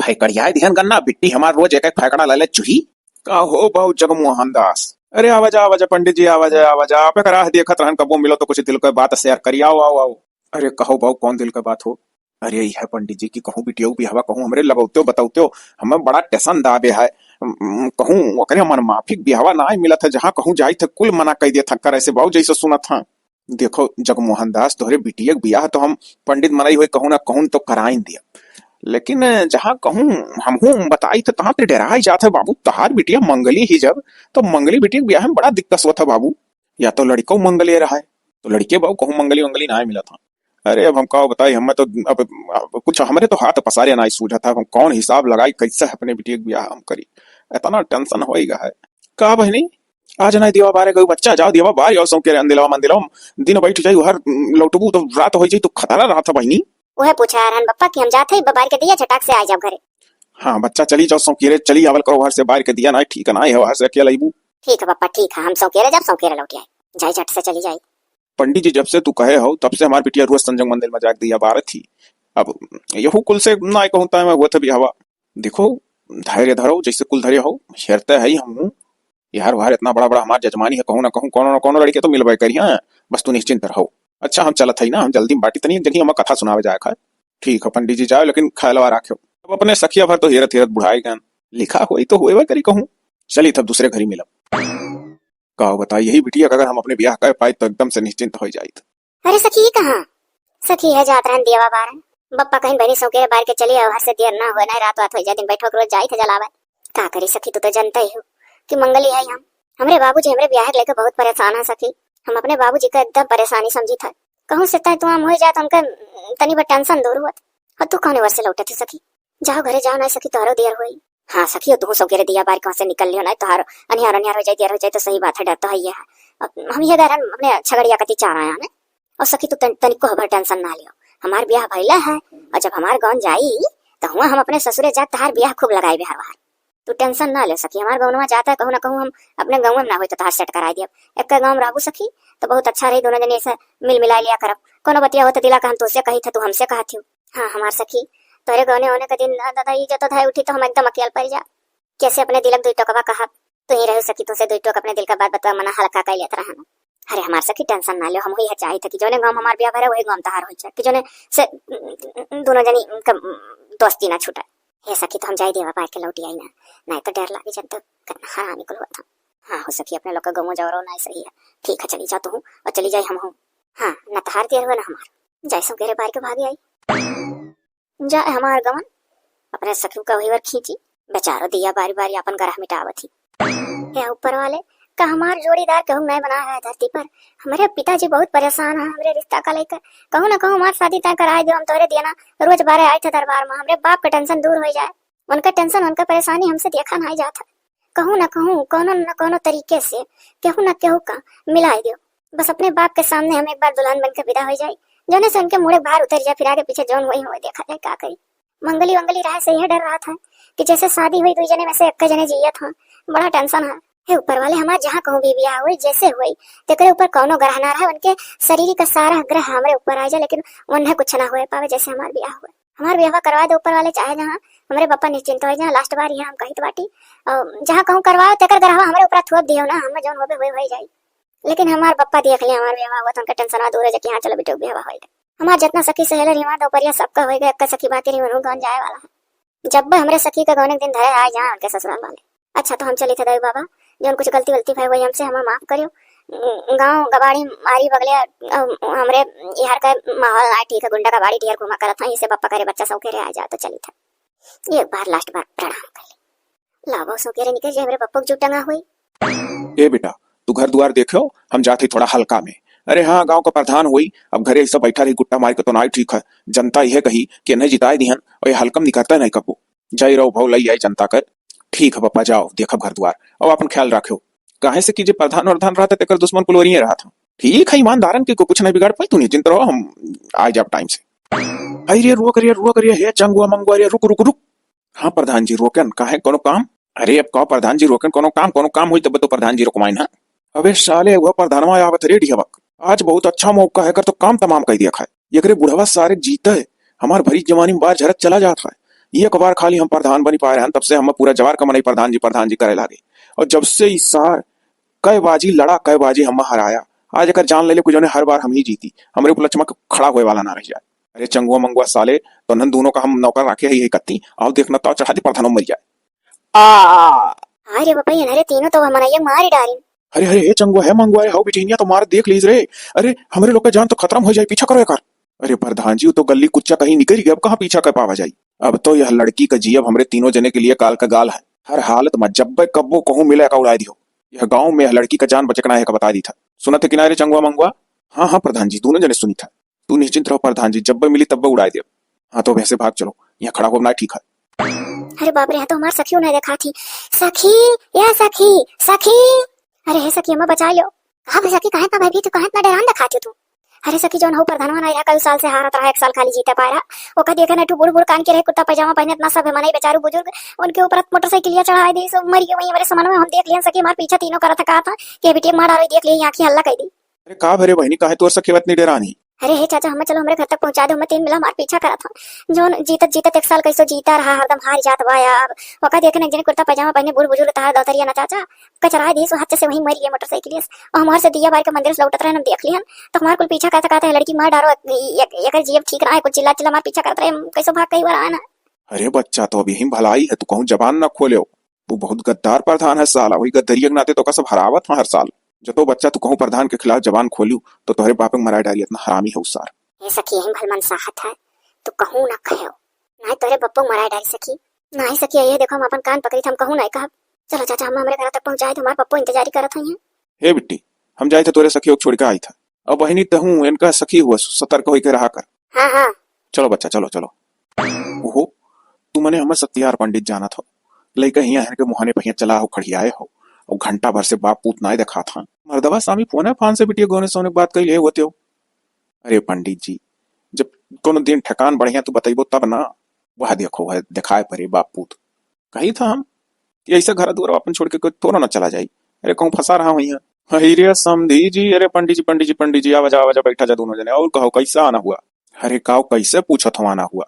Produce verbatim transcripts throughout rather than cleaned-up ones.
कई करियाए दिहन गन्ना, बिट्टी हमार रोज एक एक फैकड़ा ले ले चुही। का हो बाऊ जगमोहन दास? अरे आवा जा, आवा जा पंडित जी, आवा जा, आवा जा। आप एक राह देखत रहन, कबो मिलो तो कुछ दिल के बात share करी। आओ, आओ, आओ। अरे कहो बाऊ, कौन दिल के बात हो? अरे यह पंडित जी की कहूँ बिटिया बियाहवा कहूँ हमरे लगौत्यो बतौत्यो, हमें बड़ा tension दाबे है। उम, कहूँ ओकरे मन माफिक बियाहवा नाहीं मिलत है, जहाँ कहूँ जाइत है कुल मना कइ देत है करे से बाऊ जैसे सुनत है। देखो जगमोहन दास, तोहरे बिटिया के बियाह तो हम पंडित मनई होई कहूँ ना कहूँ तो कराइन दिया, लेकिन जहाँ कहूँ हमहूँ बताई तो तहाँ ते डेराई जात है बाबू। तहार बिटिया मंगली ही जब, तो मंगली बिटिया के बियाह में बड़ा दिक्कत होत है बाबू। या तो लड़िको मंगले रहे, तो लड़िके बाऊ कहूँ मंगली वंगली नाहीं मिलत है। अरे अब हम का बताई, हमें तो अब, अब कुछ हमरे तो हाथ पसारे नाहीं सूझत है, अब हम कौन हिसाब लगाई, कैसे अपने बिटिया के बियाह हम करी, इतना tension होई गा है। का बहिनी, आज नाहीं दियावा बारे गई बच्चा, जाओ दियावा बार आओ सौंकेरे अंदिलवा मंदिलवा, दिन बैठ जाई उहर लौटबू तो रात हो जाई तो खतरा रहत है बहिनी। उहे पूछा रहन बप्पा कि हम जात है, बार के दिया झटाक से आ जाब घरे। हाँ बच्चा, चली जाओ सौंकेरे, चली आवल करो उहर से, बार के दिया नाहीं ठीक नाहीं है उहर से अकेला अइबू। ठीक है बप्पा, ठीक है, हम सौंकेरे जाब, सौंकेरे लौट आए, जाई झट से चली जाई। पंडित जी, जब से तू कहे हो, तब से हमार बिटिया रोज संजोग मंदिर में जाके दिया बारत ही। अब यहू कुल से ना कहूँ, तय में हुआ था बियाहवा। देखो, धैर्य धरो, जैसे कुल धरे हो, हेरते है ही हमहूँ। यार, बाहर इतना बड़ा बड़ा हमार जजमानी है, कहूँ ना कहूँ, कोनो ना कोनो लड़के तो मिलबे करी, हाँ, बस तू निश्चिंत रहो। अच्छा, हम चलत है ना, हम जल्दी में बाटी तनी, एक जगह हमार कथा सुनावे जाए खाए। ठीक है पंडित जी, जाओ, लेकिन ख्यालवा राख्यो। अब अपने सखिया भर तो हेरत हेरत बुढ़ाए गन, लिखा होई तो होएबे करी कहूँ। चली तब दूसरे घरी मिलब। का बताई, यही बिटिया का अगर हम अपने बियाह कर पाई तो एकदम से निश्चिंत हो जाइत। अरे सखी, ई कहाँ? सखी, है जात रहन दियावा बारन। बप्पा कहिन बहिनी सौंकेरे बार के चली आओ, हर से देर ना होए, नाहीं रात वात हो जाए, दिन बैठो के रोज जाइत है जलावे। का करी सखी, तू तो जनते ही हो कि मंगली है हम। हमरे बाबूजी हमरे बियाह के लेके बहुत परेशान है सखी। हम अपने बाबूजी का एकदम परेशानी समझी था। कहूँ से तय तू हम हो जाए तो उनका तनी बा tension दूर होत। और तू कौने वर्ष से लौटत है सखी? जाओ घरे जाओ, नाहीं सखी तोहरो देर होई। हाँ सखी, तू सौकेरे दिया बार कहाँ से निकल लियो, नाहीं तोहार अनियार अनियार हो जाए, देर हो जाए तो सही बात है, डर तो है ही है। अब हम ये घर अपने छगड़िया कती चार आया ने। और सखी तू तन-, तनिको हबर tension ना लियो, हमार बियाह भइला है और जब हमार गौन जाई तो हुआ हम अपने ससुरे जात तहार बियाह खूब लगाई बिहार वहार। तू tension ना ले सखी, हमार गौनवा जाता है कहूँ ना कहूँ हम अपने गाँव में ना होई तो तहार set कराई दियब। एक गाँव में रहबू सखी तो बहुत अच्छा रही, दोनों जने ऐसे मिल मिला लिया करब। कोनो बतिया हो तो दिला का हम तुझसे कही थे, तू हमसे कहत हो। हाँ हमार सखी, तोरे गौने होने के दिन ना दादा ई जो तो धाई उठी तो हम एकदम अकेल पड़ जा। कैसे अपने दिलक दुई टोकवा कहब? तू ही रहो सखी, तुझसे दुई टोक अपने दिल का बात बतवा, मना हल्का कर लेत रहन। अरे हमार सखी tension ना लियो, हम वही चाही था कि जौने गाँव हमार बियाह भरे वही गाँव तहार हो जाए कि जौने से दोनों जनी का दोस्ती ना छूटे। हे सखी, तो हम जाई देवा बार के लौटी आई ना, नहीं तो डर लागे जब तक हरामी कुल होता। हाँ हो सखी, अपने लोग का गाँव जौरो ना सही है। ठीक है, चली जा तू और चली जाई हम हूँ। हाँ, न तहार देर हुआ ना हमार, जाई सौकेरे बार के भागी आई। जाए हमार गवन, अपने सखी का वही वर खींची, बेचारो दिया बारी बारी अपन गरह मिटावत ही। हे ऊपर वाले, का हमार जोड़ीदार केहू नहीं बना है धरती पर? हमरे पिताजी बहुत परेशान है हमरे रिश्ता का लेकर। कहूँ ना कहूँ हमार शादी तय कराए दो, हम तोहरे दिया ना रोज बारे आए थे दरबार में, हमरे बाप का tension दूर हो जाए। उनका tension, उनका परेशानी हमसे देखा नहीं जाता। कहूँ ना कहूँ, कोनो न कोनो तरीके से केहू ना केहू का मिलाए दो। बस अपने बाप के सामने हम एक बार दुल्हन बन के विदा हो जाए, जौने से उनके मुड़े भार उतर जाए, फिर आगे पीछे जौन वही हुए देखा जाए, का करी। मंगली वंगली रहे से यह डर रहा था कि जैसे शादी हुई, दुई जने में से एक जने जियत हाँ, बड़ा tension है। हे ऊपर वाले, हमार जहाँ कहूँ भी बियाह हुई, जैसे हुई, तेकरे ऊपर कौनो ग्रह ना रहे, उनके शरीर का सारा ग्रह हमरे ऊपर आ जाए, लेकिन उन्हें कुछ ना हुए पावे जैसे हमार बियाह हुए। हमार बियाह करवा दे ऊपर वाले, चाहे जहाँ हमरे पापा निश्चिंत हो, जहाँ last बार यहाँ हम कहित बाटी, और जहाँ कहूँ करवाओ, तेकर ग्रहवा हमरे ऊपर थोप दियो ना, हम जौन होबे हुए हो जाई। लेकिन हमार पप्पा देख ले, हमार बियाह हुआ तो उनका tension दूर हो जाए कि हाँ चलो बेटे बियाह हो गए। हमार जितना सखी सहेली रही वहाँ दोपहरिया सबका हो गए, एक सखी बाकी रही, उन्हों गाँव जाए वाला है। जब भी हमरे सखी का गौने के दिन धरे आए जाए उनके ससुराल वाले। अच्छा तो हम चली थे दाई बाबा, जौन कुछ गलती वलती भई वही हमसे हमें माफ करियो। गाँव गबाड़ी मारी बगले, अ, हमरे यहाँ का माहौल ना ठीक है, गुंडा गबाड़ी ढेर घुमा करत हैं, इसे पप्पा करे बच्चा सौकेरे आ जाओ तो चली थे। एक बार last बार प्रणाम कर ले। लावा सौकेरे निकल जाए, हमरे पप्पा के जो टंगा हुई। ए बेटा, तू घर दुआर देखो, हम जात ही थोड़ा हल्का में। अरे हाँ, गाँव का प्रधान हुई, अब घरे ऐसा बैठा रही गुट्टा मार के तो नाई ठीक है। जनता यह कही कि इन्हें जिताए दिहन और ये हल्का में निकलता नहीं कबो। जाई रहो भाव लई आई जनता कर। ठीक है पप्पा, जाओ देखब घर दुआर, अब अपन ख्याल रखो। काहे से कि जे प्रधान वरधान रहता तेकर दुश्मन कुल ओरिये रहत हैं। ठीक है, ईमानदारन के को कुछ नहीं बिगाड़ पाई, तू निश्चिंत रहो, हम आ जाब time से। अरे रुक रे, रुक रे, हे चंगुआ मंगुआ रे, रुक, रुक, रुक। हाँ प्रधान जी, रोकन, काहे, कोनो काम? अरे अब का प्रधान जी रोकन, कोनो काम, कोनो काम होई तब तो प्रधान जी रुकवाइन, हाँ? अबे साले, वह प्रधानवा आवत रे ढियावक। आज बहुत अच्छा मौका है, कर तो काम तमाम कर दिया खाए। एकरे बुढ़वा सारे जीते है, हमार भरी जवानी में बार झरत चला जात है। एक बार खाली हम प्रधान बनी पाए रहन, तब से हम पूरा जवार का मनई प्रधान जी, प्रधान जी करे लागे। और जब से ई सार कै बाजी लड़ा, कै बाजी हम हराया, आज एकर जान ले ले कुछ जौने हर बार हम ही जीती, हमरे उपलक्ष्य में खड़ा होए वाला ना रह जाए। अरे चंगुआ मंगुआ साले, तो नन दोनों का हम नौकर राखे ही है कत्ती, आओ देखना ताव चढ़ा दे प्रधानो मर जाए। आ! अरे बापा, ये नरे तीनों तो हमन ये मार डारिन। अरे, अरे, ए चंगुआ है मंगुआ रे, हौ बिटिनिया तो मार देख लीस रे। अरे, हमरे लोग का जान तो खतरा में हो जाई, पीछा करो एकर। अरे प्रधान जी, वो तो गली कुच्चा कहीं निकल गया, अब कहाँ पीछा कर पावा जाई? अब तो यह लड़की का जीव हमरे तीनों जने के लिए काल का गाल है। हर हालत में जब्बे कब्बो कहूँ मिले का उड़ाई दियो। यह गाँव में यह लड़की का जान बचकना है का बता दी था। सुनत है कि ना रे चंगुआ मंगुआ? हाँ, हाँ प्रधान जी, दोनों जने सुनी था। तू निश्चिंत रहो प्रधान जी, जब्बे मिली तब्बे उड़ाई देब। हाँ तो वैसे भाग चलो, यहाँ खड़ा होना ठीक है। अरे बाप रे, यहाँ तो हमार सखी नहीं देखा थी। सखी, या सखी, सखी। अरे हे सखी, हमें बचा लो। कहाँ भे सखी, काहे इतना भयभीत, काहे इतना डरान दिखाती तू? अरे सखी, जौन हो प्रधानवा ना रहा, कई साल से हारत रहा, एक साल खाली जीते पाए रहा। ओका देखे ना, टू बूढ़ बूढ़ कान के रहे, कुर्ता पैजामा पहने, इतना सब है मनई बेचारू बुजुर्ग, उनके ऊपर मोटरसाइकिलिया चढ़ाए दे, सब मर गए वहीं हमारे सामान में। हम देख लियन सखी, हमार पीछा तीनों करत है, कहा था कि बिटिया मार डालो, देख लिए, आँखी हल्ला कह दी। अरे का भरे बहिनी, काहे तोर सखी इतनी डेरानी? अरे हे चाचा, हमें चलो हमरे घर तक पहुँचा दो, हमें तीन मिला हमार पीछा करत हो। जौन जीतत जीतत एक साल कैसो जीता रहा, हरदम हार जात बा यार। ओका देखे ना, एक जने कुर्ता पैजामा पहने, बूढ़ बुजुर्ग तहार दौतरिया ना चाचा, कचराए दीस, हाथ से वहीं मर गए मोटरसाइकिल से। और हमार से दिया बार के मंदिर से लौटत रहे, हम देख लिहन, तो हमार कुल पीछा करता कहता है, लड़की मार डारो, एक, एक, एकर जीव ठीक ना है, कुल चिल्ला चिल्ला हमार पीछा करत रहे, हम कैसो भाग कई बार आए ना। अरे बच्चा, तो अब यही भलाई है, तू कहूँ जबान ना खोले हो। वो बहुत गद्दार प्रधान है साला, वही गद्दरिया के नाते तो का सब हरावत है हर साल। जतो बच्चा तू कहूँ प्रधान के खिलाफ जबान खोलू, तो तोहरे बाप के मराए डारी, इतना हरामी है उ सार। हे सखी, यही भलमन साहत है, तू कहूँ ना कहो। नाही तोहरे बप्पो मराए डारी सखी। नाही सखी, ये देखो हम अपन कान पकड़ी थे, हम कहूँ नहीं कहब। चलो चाचा, हम हमरे घर तक पहुँचाए दे, हमार पप्पो इंतजारी करत हुई हैं। हे बिट्टी, हम जाए थे तोरे सखी को छोड़ के आई था। अब बहिनी तहूँ इनका सखी हुआ, सतर्क होई के रहा कर। हाँ, हाँ। चलो बच्चा, चलो, चलो। ओहो, तू मने हमर सत्यार पंडित जानत हो। लइका हियाँ हर के मुहाने पहिया चला हो, खड़ियाए हो। और घंटा भर से बाप पूत नाय देखात हाँ। मर्दवा सामी फोने फान से बिटिया गौने सोने के बात कइले होते हो। अरे पंडित जी, जब कोनो दिन ठेकान बढ़िया तू बतइबो तब ना। वह देखो, वह देखाए परे बाप पूत। कही था हम कि ऐसा घर दुआर अपन छोड़ के कोई तोरो ना चला जाई। अरे कहूँ फंसा रहा हुई है। अरे समधी जी, अरे पंडित जी, पंडित जी, पंडित जी, आवा जा, आवा जा, बैठा जा दोनों जने। और कहो, कैसा आना हुआ? अरे काव, कैसे पूछत हो आना हुआ?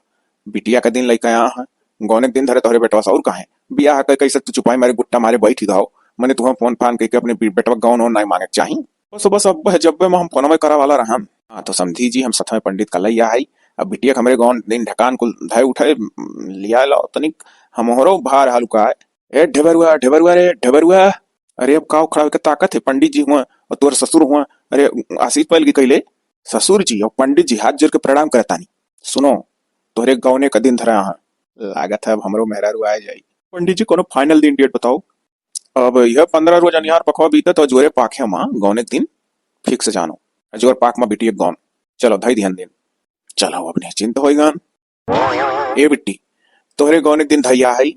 बिटिया के दिन लइका यहाँ है, गौने के दिन धरे तोहरे बेटवा से, और काहे? बियाह के कैसे तू चुपाई मारे गुट्टा मारे बैठी गाओ? मने तुहं फोन फान कइके अपने बि-, बेटवा गौन ओन नाई मांगे के चाही। बस, बस, अब जब्बे में हम फोनवे करा वाला रहम। हाँ, तो समधी जी, हम सतवें पंडित का लइया हई। अब बिटिया के हमरे गौन दिन ढकान कुल धय उठे, लिया लाओ तनिक, हमहरो भार हल्का है। ए ढेबरुआ, ढेबरुआ रे, ढेबरुआ। अरे अब काव खड़ा होके ताकत है, पंडित जी हुआ और तोर ससुर हुआ। अरे आशीष पहल की कैले। ससुर जी और पंडित जी, हाथ जोड़ के प्रणाम करतानी। सुनो, तोहरे गौने का दिन धरा है, लागत है अब हमरो मेहरारू आ जाई। पंडित जी, कोनो final दिन date बताओ। अब यह पन्द्रह रोज अनिहार पखवा बीतत और जोरे पाखे मा गौने के दिन fix जानो। जोर पाख मा बिटिया गौन। चलो, धई दिहन दिन। चलो, अब निश्चिंत होई गन। ए बिट्टी, तोहरे गौने के दिन धैया है,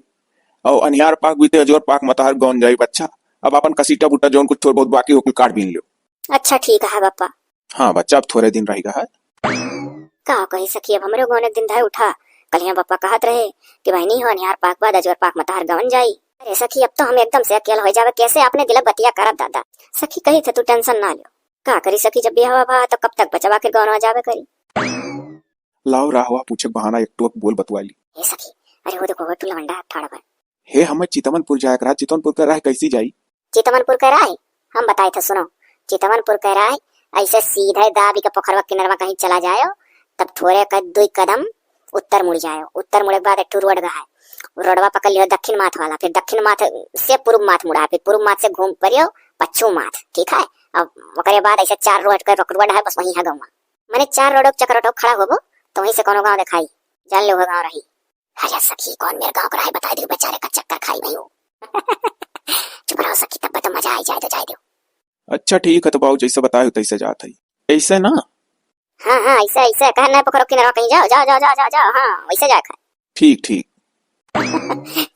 और अनिहार पाख बीते अजोर पाख मतार गौन जाई बच्चा। अब अपन कसीटा बुट्टा जौन कुछ थोड़ बहुत बाकी हो, कुल काट बीन लियो। अच्छा, ठीक है बप्पा। हाँ बच्चा, अब थोड़े दिन रह गया है। का कही सखी, अब हमरे गौने के दिन धै उठा। कलिया बप्पा कहत रहे कि बहिनी हो, अनिहार पाख बाद अजोर पाख मतार गौन जाई। अरे सखी, अब तो हम एकदम से अकेल हो जावे, कैसे अपने दिलक बतिया करब दादा। सखी कही थे, तू tension ना लियो। का करी सखी, जब बियाह भा तो कब तक बचवा के गौन हो जावे करी। लाओ राहवा पूछे के बहाना एक टोक बोल बतुआ ली। हे सखी, अरे वो देखो, वो टू लवंडा ठाड़ा बा। हे, हमें चितवनपुर जाए के रहा, चितवनपुर के राह कैसी जाई? चितवनपुर के राह हम बताए थे, सुनो। चितवनपुर के राह ऐसे सीधे दाबी के पोखरवा किनरवा कहीं चला जायो, तब थोड़े क-, दुई कदम उत्तर मुड़ जायो। उत्तर मुड़े के बाद एक ठो रोड है, रोडवा पकड़ लियो दक्षिण माथ वाला, फिर दक्षिण माथ से पूर्व माथ मुड़ा, फिर पूर्व माथ से घूम परियो पश्चिम माथ, ठीक है। अब ओकरे बाद ऐसे चार रोड के रोड है, बस वहीं है गौवा। मने चार रोडो के चक्कर ओटो खड़ा होबो, तो वहीं से कोनो गांव देखाई, जान लो वो गांव रही। अरे सखी, कौन मेरे गांव को राह बताई दी, बेचारे का चक्कर खाई नहीं हो। चुप रहो सखी, तब तो मजा आई जाए तो जाए दो। अच्छा ठीक है, तो बाबू जैसे बताए हो तैसे जात है। ऐसे ना? हाँ, हाँ, ऐसे, ऐसे, कहे नहीं पकड़ो किनारा कहीं जाओ, जाओ, जाओ, जाओ, जाओ, जाओ, हाँ, वैसे जाए खाए। ठीक, ठीक।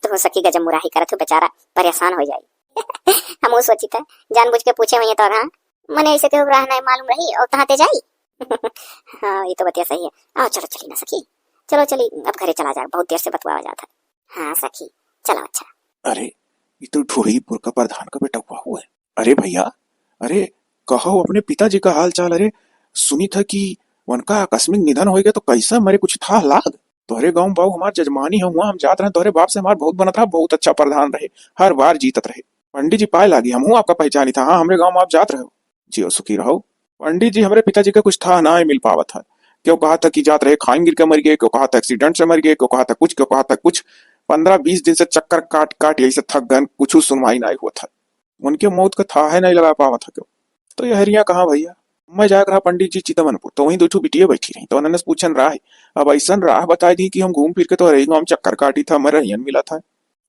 तू सखी गजब मुराही करत हो, बेचारा परेशान हो जाई। हम वो सोची था, जानबूझ के पूछे हुई तो, हाँ, मने ऐसे केहू राह नहीं मालूम रही और तहाँ ते जाई। हाँ, ये तो बतिया सही है। आओ, चलो चली ना सखी, चलो चली, अब घरे चला जाए, बहुत देर से बतुआ जाता है। हाँ सखी, चलो अच्छा। अरे, ये तो ढोईपुर का प्रधान का बेटा हुआ हुआ है। अरे भैया, अरे, कहो अपने पिताजी का हाल चाल। अरे, सुनी था कि उनका आकस्मिक निधन हो गया, तो कैसा मरे, कुछ था लाग? "तोहरे गाँव में बाबू हमार जजमानी है, हुआँ हम जात रहे, तोहरे बाप से हमार बहुत बनत रहा, बहुत अच्छा प्रधान रहे, हर बार जीतत रहे।" "पंडित जी पाए लागी, हमहूँ आपका पहचानी था, हाँ, हमरे गाँव में आप जात रहे।" "जियो सुखी रहो।" "पंडित जी, हमरे पिताजी का कुछ था ना मिल पावत है। क्यों कहा था कि जात रहे खाई गिर के मर गए, क्यों कहा था accident से मर गए, क्यों कहा था कुछ, क्यों कहा था कुछ। पन्द्रह बीस दिन से चक्कर काट काट यही से थक गन, कुछ सुनवाई ना हुआ था। उनके मौत का था है नहीं लगा पावत है क्यों।" "तो यहरिया कहाँ भैया?" "मैं जाके रहा पंडित जी चितवनपुर, तो वहीं दो ठो बिटिया बैठी रही, तो उन्होंने पूछन रहा है। अब ऐसन राह बताई दी कि हम घूम फिर के तो रही गाँव चक्कर काटी था, मैं रहियन मिला था।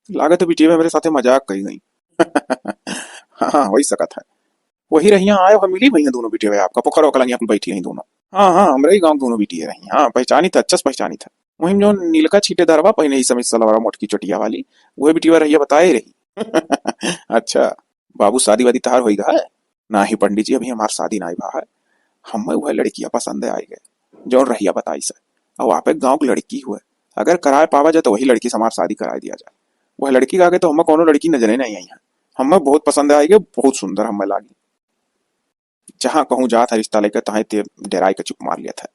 लागत है बिटिया मेरे साथे मजाक कही गई।" "हाँ, हाँ, वही सकत है। वही रहिया आए हो, मिली भैया दोनों बिटिया आपका, पोखर ओकलंगिया कुल बैठी रही दोनों।" "हाँ, हाँ, हमरे ही गाँव दोनों बिटिया रही, हाँ, पहचानी था, अच्छे से पहचानी था। वही जो नीलका छीटे दरवा पहने ही समीज सलवार मोटकी चोटिया वाली, वह बिटिया रहिया बताए रही।" "अच्छा, बाबू शादी वादी तहार होई गा है?" "नाही पंडित जी, अभी हमार शादी नाही भा है। हमें वह लड़किया पसंद आई गए, जौन रहिया बताई से। अब आप एक गाँव की लड़की हुए, अगर कराए पावा जाए तो वही लड़की से हमार शादी कराए दिया जाए। वह लड़की का आगे तो हमें कोनो लड़की नजरे नहीं आई है। हमें बहुत पसंद आई गए, बहुत सुंदर हमें लागी।" जहाँ कहूँ जात है रिश्ता लेके, तहाँ ते डेराई के चुप मार लिया था।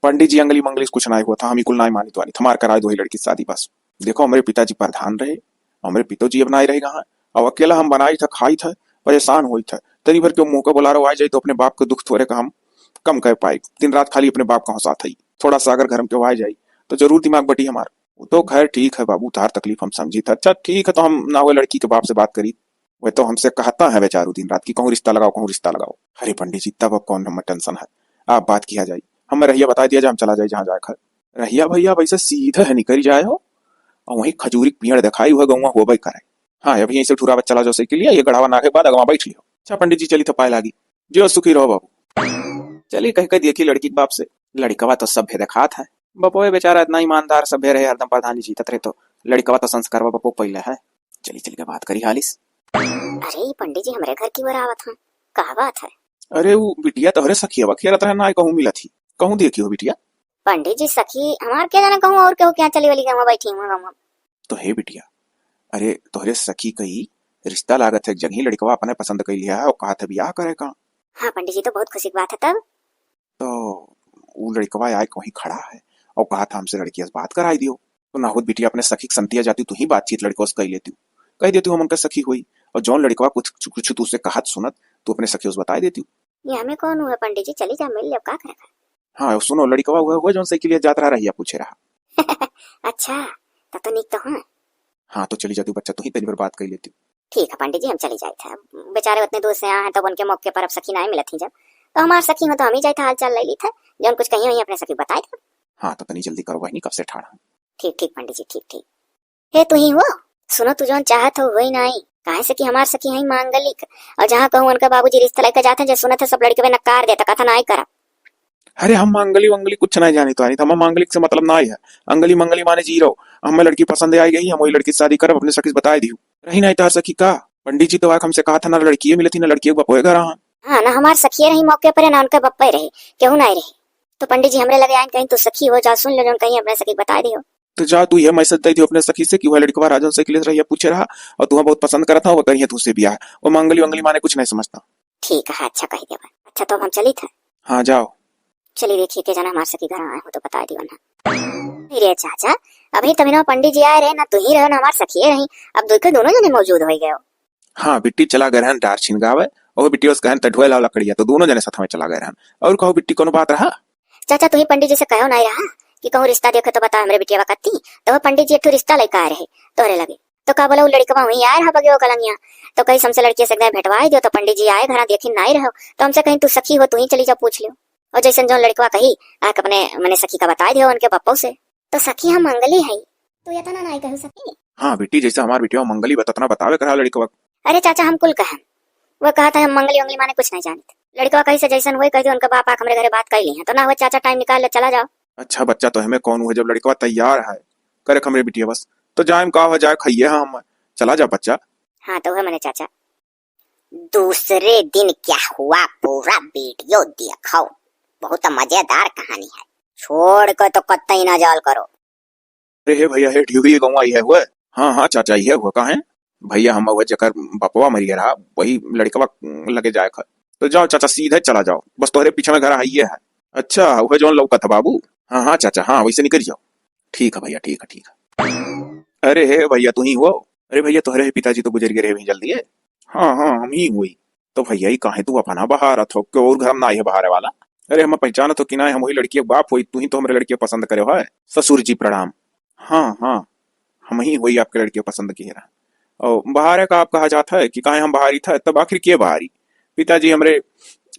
"पंडित जी, अंगली मंगली से कुछ नाई हुआ था, हम ही कुल नाई मानी तो आनी, हमार कराए दो ही लड़की से शादी बस। देखो, हमरे पिताजी प्रधान रहे, हमरे पिताजी अब नाई रहे कहाँ, अब अकेला हम बनाई था, खाई था, परेशान होई था। तनी भर के मुँह का बुलारो आ जाई तो अपने बाप के दुख थोड़े का हम कम कर पाई। दिन रात खाली अपने बाप का साथ है, थोड़ा सा अगर घर में केहू आ जाई तो जरूर दिमाग बटी हमार।" "वो तो खैर ठीक है बाबू, तार तकलीफ हम समझी था। अच्छा ठीक है, तो हम ना हुए लड़की के बाप से बात करी।" "वह तो हमसे कहता है बेचारू दिन रात कि कहूँ रिश्ता लगाओ, कहूँ रिश्ता लगाओ।" "अरे पंडित जी, तब अब कौन हमें टेंशन है, आप बात किया जाए, हमें रहिया बता दिया जाए, हम चला जाए जहाँ जाए खा।" "रहिया भैया, वैसे सीधा है निकल जाए हो और वहीं खजूरी के पेड़ दिखाई हुआ गौवा होबे करे। हाँ, अभी यहीं से ठुरावत चला जाओ साइकिल लिया, ये गढ़ावा नाके के बाद अगवा बैठ लियो।" "अच्छा पंडित जी, चली तो पाए लागी।" "जो सुखी रहो बाबू।" चली कह के देखी लड़की के बाप से, लड़कवा तो सभ्य देखात है। बपोए बेचारा इतना ईमानदार सभ्य रहे, हरदम प्रधानी जीतत रहे, तो लड़कवा तो संस्कारवा बपो पहले है। चली चल के बात करी हालिस। "अरे, ई पंडित जी हमरे घर की ओर आवत हैं, का बात है?" "अरे, वो बिटिया तोहरे सखियवा खेलत रहे ना, कहूँ मिलत ही, कहूँ देखी हो बिटिया?" "पंडित जी, सखी हमार के जाने कहूँ और केहू के यहाँ चली वाली गवा बैठी हुआ गवा।" "तो हे बिटिया, अरे तोहरे सखी कई रिश्ता लागत है, एक जगही लड़कवा अपने पसंद कई लिया है और कहा था बियाह करे का।" "हाँ पंडित जी, तो बहुत खुशी की बात है तब।" तो उ लड़कवा आए के वहीं खड़ा है और कहा था हमसे लड़किया से बात कराई दियो। तो ना होत बिटिया अपने सखी के संतिया जाती, तू ही बातचीत लड़कवा से कई लेती, कह देती हम उनका सखी हुई, और जौन लड़कवा कुछ कुछ तू से कहत सुनत तू अपने सखी से बताई देती। "ये हमें कौन हुआ पंडित जी, चली जा मिल ले, का करे का?" "हाँ सुनो, लड़कवा हुआ हुआ जौन साइकिल जात रहा रहिया पूछे रहा।" "अच्छा, तब तो नीक तो है।" "हाँ तो चली जाती बच्चा, तू ही तनी भर बात कई लेती।" "ठीक है पंडित जी, हम चली जाइत है, बेचारे उतने दूर से आए हैं, तब उनके मौके पर अब सखी नाहीं मिलत ही जब, तो हमार सखी हो तो हम ही जाइत है, हाल चाल ले लीत है, जौन कुछ कही हुई अपने सखी बताई देब।" "हाँ तो तनी जल्दी करो बहिनी, कब से ठाड़ा है।" "ठीक ठीक पंडित जी, ठीक ठीक।" "हे तू ही हो, सुनो तू जौन चाहत हो होई नाहीं, काहे से कि हमार सखी है मांगलिक, और जहाँ कहूँ उनका बाबूजी रिश्ता लेके जाते हैं, जे सुनत है सब लड़के पे नकार देता, कथा नाहीं करब।" "अरे हम मांगली वांगली कुछ नहीं जानी तो, हम मांगलिक से मतलब ना है। अंगली मंगली माने जीरो। हमें लड़की पसंद आई गई, हम वही लड़की से शादी करब, अपने सखी से बताए दियो।" "रही नहीं तार सखी का? पंडित जी तो आके हमसे कहा था ना लड़किए मिले थी ना लड़किए के बपोए घर आहा।" "हाँ ना हमार सखिए रही मौके पर, ना उनके बप्पे रहे, केहू नहीं रहे। तो पंडित जी हमरे लगे आइन कहीं तू सखी हो, जा सुन लो जौन कहीं अपने सखी के बताए दियो।" "तो जा तू ये मैसेज दे दियो अपने सखी से कि वह लड़कवा राजन से के लिए रहिया पूछे रहा और तुम्हें बहुत पसंद करता, वो करिए तुझसे बियाह। वो मांगली वांगली माने कुछ नहीं समझता।" "ठीक है, अच्छा कही देबा। अच्छा तो हम चली थे।" "हाँ जाओ।" "चली देखिए के जाना हमार सखी घर आए हो तो बता दियो ना।" "अरे चाचा, अभी तभी ना पंडित जी आए रहे ना, तू ही रहो ना हमार सखिए रही, अब दो के दोनों जने मौजूद हो गए हो।" "हाँ बिट्टी चला गए रहन डार छिन गावे, और बिट्टी उस कहन त ढोए लाओ लकड़िया, तो दोनों जने साथ में चला गए रहन। और कहो बिट्टी कोनो बात रहा?" "चाचा तू ही पंडित जी से कहो नहीं रहा कि कहूँ रिश्ता देखे तो बता हमरे बिटिया बकती, तो वो पंडित जी एक ठो रिश्ता लेके आए रहे तोहरे लगे। तो का बोला, वो लड़कवा वहीं आए रहा बगे वो कलंगिया, तो कहीं हमसे लड़किया से एक दिन भेंटवाई दियो, तो पंडित जी आए घरा देखिन नाई रहो, तो हमसे कहीं तू सखी हो, तू ही चली जाओ पूछ लियो। और जैसन जौन लड़कवा कही, आके अपने मने सखी का बताई दियो उनके बप्पो से।" "तो सखी हम मंगली है, तू इतना नाई कहू सखी।" "हाँ बेटी, जैसे हमार बिटिया मंगली बा, ततना बतावे करा लड़कवा।" "अरे चाचा हम कुल कहन, वो कहा था हम मंगली उंगली माने कुछ नहीं जानित। लड़कवा कही से जैसन वही कह दियो, उनके बाप आके हमरे घरे बात कर ली है, तो ना हुआ चाचा टाइम निकाल ले चला जाओ।" "अच्छा बच्चा, तो हमें कौन हुआ, जब लड़कवा तैयार है करे हमरे बिटिया बस, तो जाए का हो जाए, खाइए हम, चला जा बच्चा।" "हाँ तो हुआ मने चाचा।" दूसरे दिन क्या हुआ, पूरा वीडियो देखो, बहुत मजेदार कहानी है, छोड़ के तो कतई ना जाल करो। "अरे हे भैया, हे ढिगरी गौवा इहे हुए?" "हाँ हाँ चाचा, इहे हुए, काहे?" "भैया हम हुए जेकर बपवा मरिया रहा, वही लड़कवा लगे जाए खा।" "तो जाओ चाचा, सीधे चला जाओ, बस तोहरे पीछे में घर आइए है।" "अच्छा, वह जौन लौका था बाबू?" "हाँ हाँ चाचा, हाँ वैसे निकल जाओ।" ठीक है भइया, ठीक है, ठीक है। अरे हे भइया, तू ही हो? अरे भइया, तोहरे पिताजी तो गुजर गए रहे अभी जल्दी है। हाँ, हाँ, हम ही हुई। तो भइया, ई काहे तू अपना बहारत हो? क्यों और घर में ना आई है बहारे वाला? अरे, हम पहचानत हो कि ना, हम वही लड़की के बाप होई, तू ही तो हमरे लड़की के पसंद करे हो। ससुर जी प्रणाम। हाँ, हाँ, हम ही होई आपके लड़की के पसंद की है। और बहारे का आप कहा जात है कि काहे हम बहारी था, तब आखिर के बहारी? पिताजी हमरे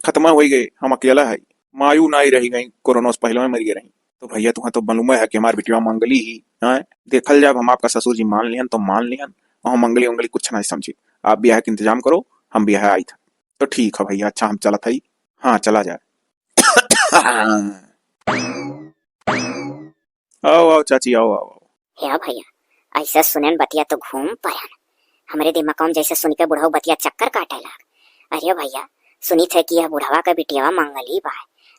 खत्मा होई गए, हम अकेला है। मायू नाई रही गई, कोरोना से पहले में मर गए रही। तो भइया, तुहा तो मालूम है कि हमार बिटिया मंगली ही, हैं? देखल जाब, हम आपका ससुर जी मान लिहन तो मान लिहन, और हम मंगली वंगली कुछ नहीं समझी। आप ब्याह के इंतजाम करो, हम ब्याह आई था। तो ठीक है भइया, अच्छा हम चलत हई। हाँ, चला जाए। आओ, आओ चाची, आओ, आओ, आओ। हे भइया, ऐसा सुनेन बतिया तो घूम पड़न। हमरे दिमाग में जैसे सुन के बुढ़ऊ बतिया चक्कर काटे लाग। अरे भइया, सुनी थे कि यह बुढ़वा का बिटिया मंगली बा,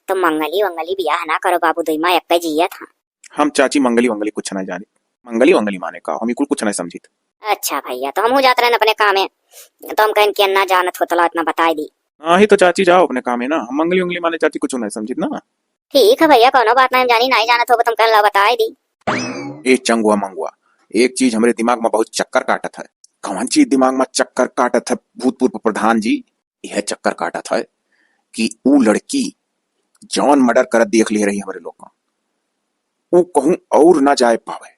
तो मंगली वंगली बियाह ना करो बाबू, दुई माँ एक जियत हाँ। हम चाची मंगली वंगली कुछ नहीं जानी। मंगली वंगली माने का, हम ई कुल कुछ नहीं समझित। अच्छा भइया, तो हमहू जात रहन अपने कामे, तो हम कहन कि ना जानत हो तो इतना बताई दी। हाँ ही तो चाची, जाओ अपने कामे ना, हम मंगली वंगली माने चाची कुछ नहीं समझित ना। ठीक है भइया, कोनो बात नहीं, हम जानी नहीं जानत हो तो हम कहन ला बताई दी। ए चंगुआ मंगुआ, एक चीज हमरे दिमाग में बहुत चक्कर काटत है। कौन चीज दिमाग में चक्कर काटत है भूतपूर्व प्रधान जी? यह चक्कर काटत है कि ऊ लड़की जौन मर्डर करत देख ले रही हमरे लोग का, ऊ कहूँ और ना जाए पावे।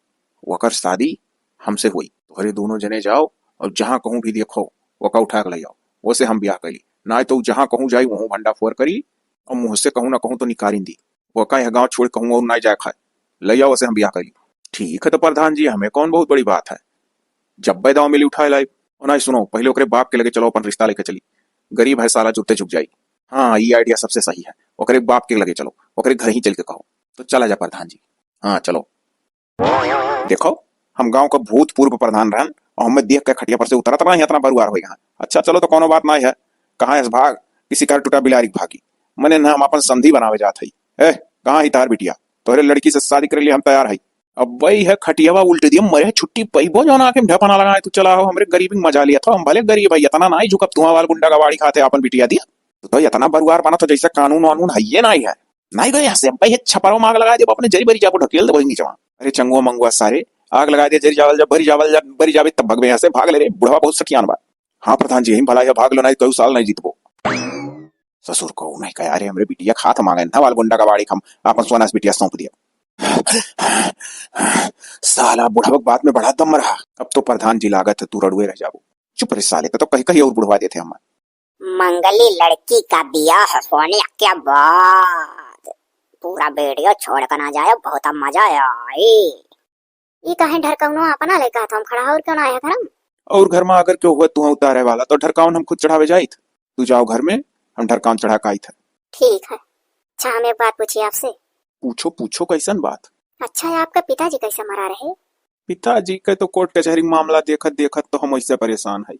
ओकर शादी हमसे होई। तोहरे दोनों जने जाओ और जहाँ कहूँ भी देखो, ओका उठा के ले जाओ, ओसे हम ब्याह करी। ना तो ऊ जहाँ कहूँ जाई, वहूँ भंडा फोर करी और मुँह से कहूँ ना कहूँ तो निकारिन दी। ओका यह गाँव छोड़ कहूँ और ना जाए खाए। ले जाओ, ओसे हम ब्याह करी। ठीक है तो प्रधान जी, हमें कौन बहुत बड़ी बात है, जब्बे दाव मिली उठाए लाई। और नहीं सुनो, पहले ओकरे बाप के लगे चलो, अपन रिश्ता लेके चली। गरीब है साला, जुत्ते झुक जाई। हाँ, ये आइडिया सबसे सही है। ओकरे बाप के लगे चलो, ओकरे घर ही चल के कहो। तो चला जा प्रधान जी। हाँ, चलो। देखो, हम गांव का भूतपूर्व प्रधान रहन और हमें देख के खटिया पर से उतरत रहे, इतना बरुआर होई गए। अच्छा, चलो, तो कोनो बात ना है। कहाँ है भाग, किसी घर टूटा बिलारी भागी। मने ना, हम अपन संधि बनावे जात हई। ए, कहाँ ही तार बिटिया? तोहरे लड़की से शादी करे लिए हम तैयार हई। अब वही है, खटियावा उल्टे दिए मरे है, छुट्टी पइबो जौन आँखें ढपना लगाए तू चला हो, हमरे गरीबी में मजा लिया था। हम भले गरीब है, इतना ना ही झुकब तुहा वाल गुंडा का बाड़ी खाते अपन बिटिया दिया। तू तो इतना बरुआर बना तो जैसे कानून वानून है ये ना ही है। नहीं गए यहाँ से, अब भाई ये छपरो माग लगा दे, अपने जरी बरी जाबो ढकेल दे वही नीचवा। अरे चंगुआ मंगुआ सारे, आग लगा दे, जरी जावल जा, बरी जावल जा, बरी जाबे तब भगवे यहाँ से, भाग ले रे, बुढ़वा बहुत सठियान बा। हाँ प्रधान जी, यही भला है, भाग लो, नहीं कई साल नहीं जीतबो। ससुर को नहीं कहा, अरे हमरे बिटिया खात मांगे ना वाल गुंडा का बाड़ी, हम अपन सोना से बिटिया सौंप दिया। साला बुढ़वा के बात में बड़ा दम रहा। अब तो प्रधान जी लागत है तू रड़ुए रह जाबो। चुप रे साले, तो कहीं कहीं और बुढ़वा देते हम। मंगली लड़की का ब्याह होने के बाद पूरा वीडियो छोड़ कर ना जाए, बहुत मजा आई। ई काहे ढरकौनो अपना लइका था, हम खड़ा और क्यों ना आया घर में? और घर में अगर क्यों हुआ तू उतारे वाला तो ढरकाउन हम खुद चढ़ावे जाइत। तू जाओ घर में, हम ढरकाउन चढ़ा के आइत है। ठीक है। अच्छा, हम एक बात पूछी आपसे। पूछो, पूछो, कैसन बात? अच्छा, ये आपका पिताजी कैसे मरा रहे? पिताजी के तो कोर्ट कचहरी मामला देखत देखत तो हम वैसे परेशान है।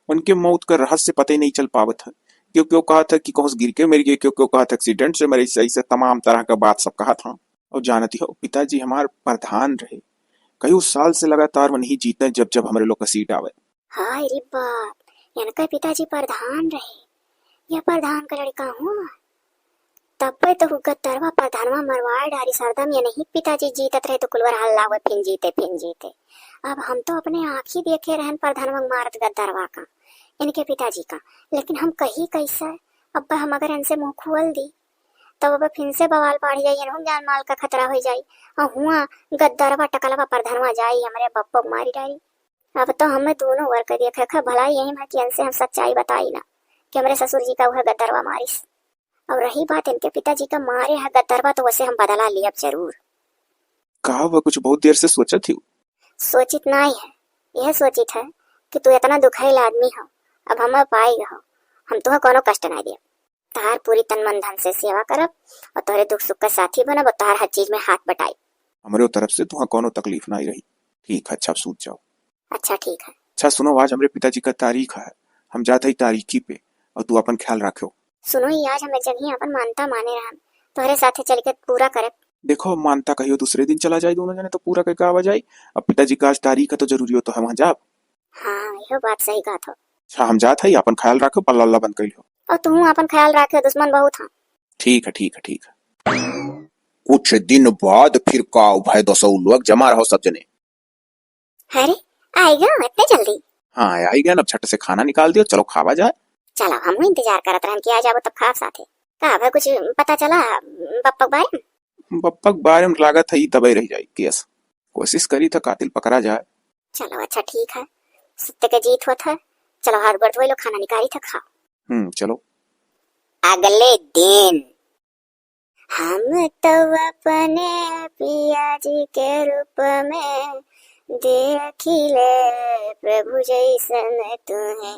उनके मौत का रहस्य पता ही नहीं चल पावत है। क्यों क्यों कहा था कि कहूँ से गिर के मर गए, क्यों क्यों कहा था एक्सीडेंट से मरे, ऐसे ऐसे तमाम तरह का बात सब कहा था। और जानती हो, पिताजी हमार प्रधान रहे, कई साल से लगातार वही जीते जब जब हमरे लोग का सीट आवे। हाय रे बाप, इनका पिताजी प्रधान रहे, यह प्रधान का लड़का हुआ। तब्बे तो उ गद्दरवा प्रधानवा मरवाए डारी सरदम, ये नहीं पिताजी जीतत रहे तो कुलवर हल्ला हुए, फिन जीते, फिन जीते। अब हम तो अपने आँखी देखे रहन प्रधानवा के मारत गद्दरवा का, इनके पिताजी का, लेकिन हम कही कैसे? अब हम अगर इनसे मुँह खोल दी, तब अब फिन से बवाल बढ़ जाई, इनहू जान माल का खतरा हो जाई। और हुआ गद्दरवा टकलवा प्रधानवा जाई, हमरे बप्पो के मारी डारी। अब तो हमें दोनों वर्ग के देखे खा भलाई यही में कि इनसे हम सच्चाई बताई ना कि हमरे ससुर जी का वह गद्दरवा मारिस। और रही बात इनके पिताजी का मारे है गद्दरवा, तो वैसे हम बदला लियब जरूर। का हुआ, कुछ बहुत देर से सोचत ही? सोचित नाई है, यह सोचित है कि तू इतना दुखाइल आदमी हो, अब हम पाई हो, हम तुहे कोनो कष्ट नाई दियब। तहार पूरी तन मन धन से सेवा करब और तोहरे दुख सुख का साथी बनब और तहार हर चीज में हाथ बटाई। हमरे तरफ से तुहा कोनो तकलीफ नाई रही। ठीक है, अच्छा, अब सूत जाओ। अच्छा, ठीक है। अच्छा, सुनो, आज हमरे पिताजी का तारीख है, हम जात हई तारीखी पे, और तू अपन ख्याल रखियो। सुनो, ये आज हम एक जगह अपन मानता माने रहन, तोहरे साथे चल के पूरा करब। देखो, अब मानता कहियो दूसरे दिन चला जाए, दोनों जने तो पूरा करके आवा जाए। अब पिताजी का आज तारीख है, तो जरूरी हो तो हम वहाँ जाब। हाँ, यह बात सही कहा थो। अच्छा, हम जात हई, अपन ख्याल रखो, पल्ला उल्ला बंद कर लियो। और तू अपन ख्याल रखियो, दुश्मन बहुत हाँ। ठीक है, ठीक है, ठीक है। कुछ दिन बाद फिर का भय दसऊ लोग, जमा रहो सब जने। अरे, आई गयो इतने जल्दी? हाँ, आई गए ना, अब झट से खाना निकाल दियो, चलो खावा जाए। चलो, हम इंतजार करत रहन कि आ जाबो तब खाब साथे। का भय कुछ पता चला बप्पा के बारे में? बप्पा के बारे में लागत है ई दबाई रह जाई केस। कोशिश करी था कातिल पकड़ा जाए। चलो अच्छा ठीक है, सत्य के जीत होत है। चलो हाथ गोड़ धोई लो, खाना निकारी था खाओ। हम्म, चलो। अगले दिन हम तो अपने पिया जी के रूप में देखिले प्रभु जैसन तुहे,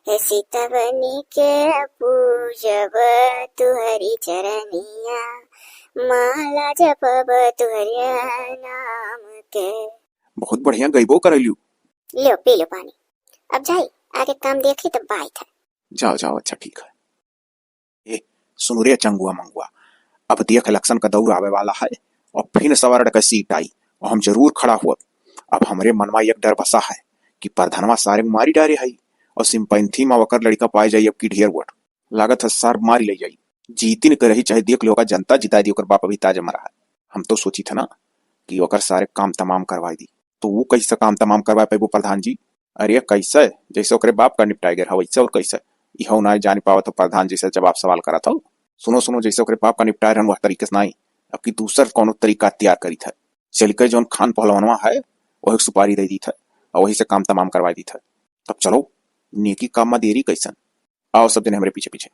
हे सीता बनी के पूजब तुहरी चरनिया, माला जपब तुहरे नाम के। बहुत बढ़िया गइबो करैलू। लो पी लो पानी, अब जाई आगे काम देखी तब बात है। जाओ जाओ, अच्छा ठीक है। ए, सुनु रे चंगुआ मंगुआ, अब देख इलेक्शन का दौर आवे वाला है और फिर सवर्ण का सीट आई और हम जरूर खड़ा हुआ। अब हमरे मन में एक डर बसा है कि प्रधनवा सारे मारी डारे है और सिंपैंथी में ओकर लड़का पाए जाई अब की ढेर वोट। लागत है सार मारी ले जाई। जीतिन के रही चाहे देख लो, ओकर जनता जिता दी, ओकर बाप अभी ताजा मरा है। हम तो सोची था ना कि ओकर सारे काम तमाम करवाई दी, तो वो कैसे काम तमाम करवा पाइबो प्रधान जी? अरे कैसे, जैसे ओकरे बाप का निपटाए गए रहा वैसे और कैसे? इहो ना जान पावत हो प्रधान जी से जवाब सवाल करत हो। सुनो सुनो, जैसे ओकरे बाप का निपटाए रहन वह तरीके से नहीं, अब की दूसर कोनो तरीका तैयार करी था। चल के जौन खान पहलवानवा है वही सुपारी दे दी था और वही से काम तमाम करवा दी था। तब चलो, नेकी काम में देरी कैसन? आओ सब जने हमरे पीछे पीछे।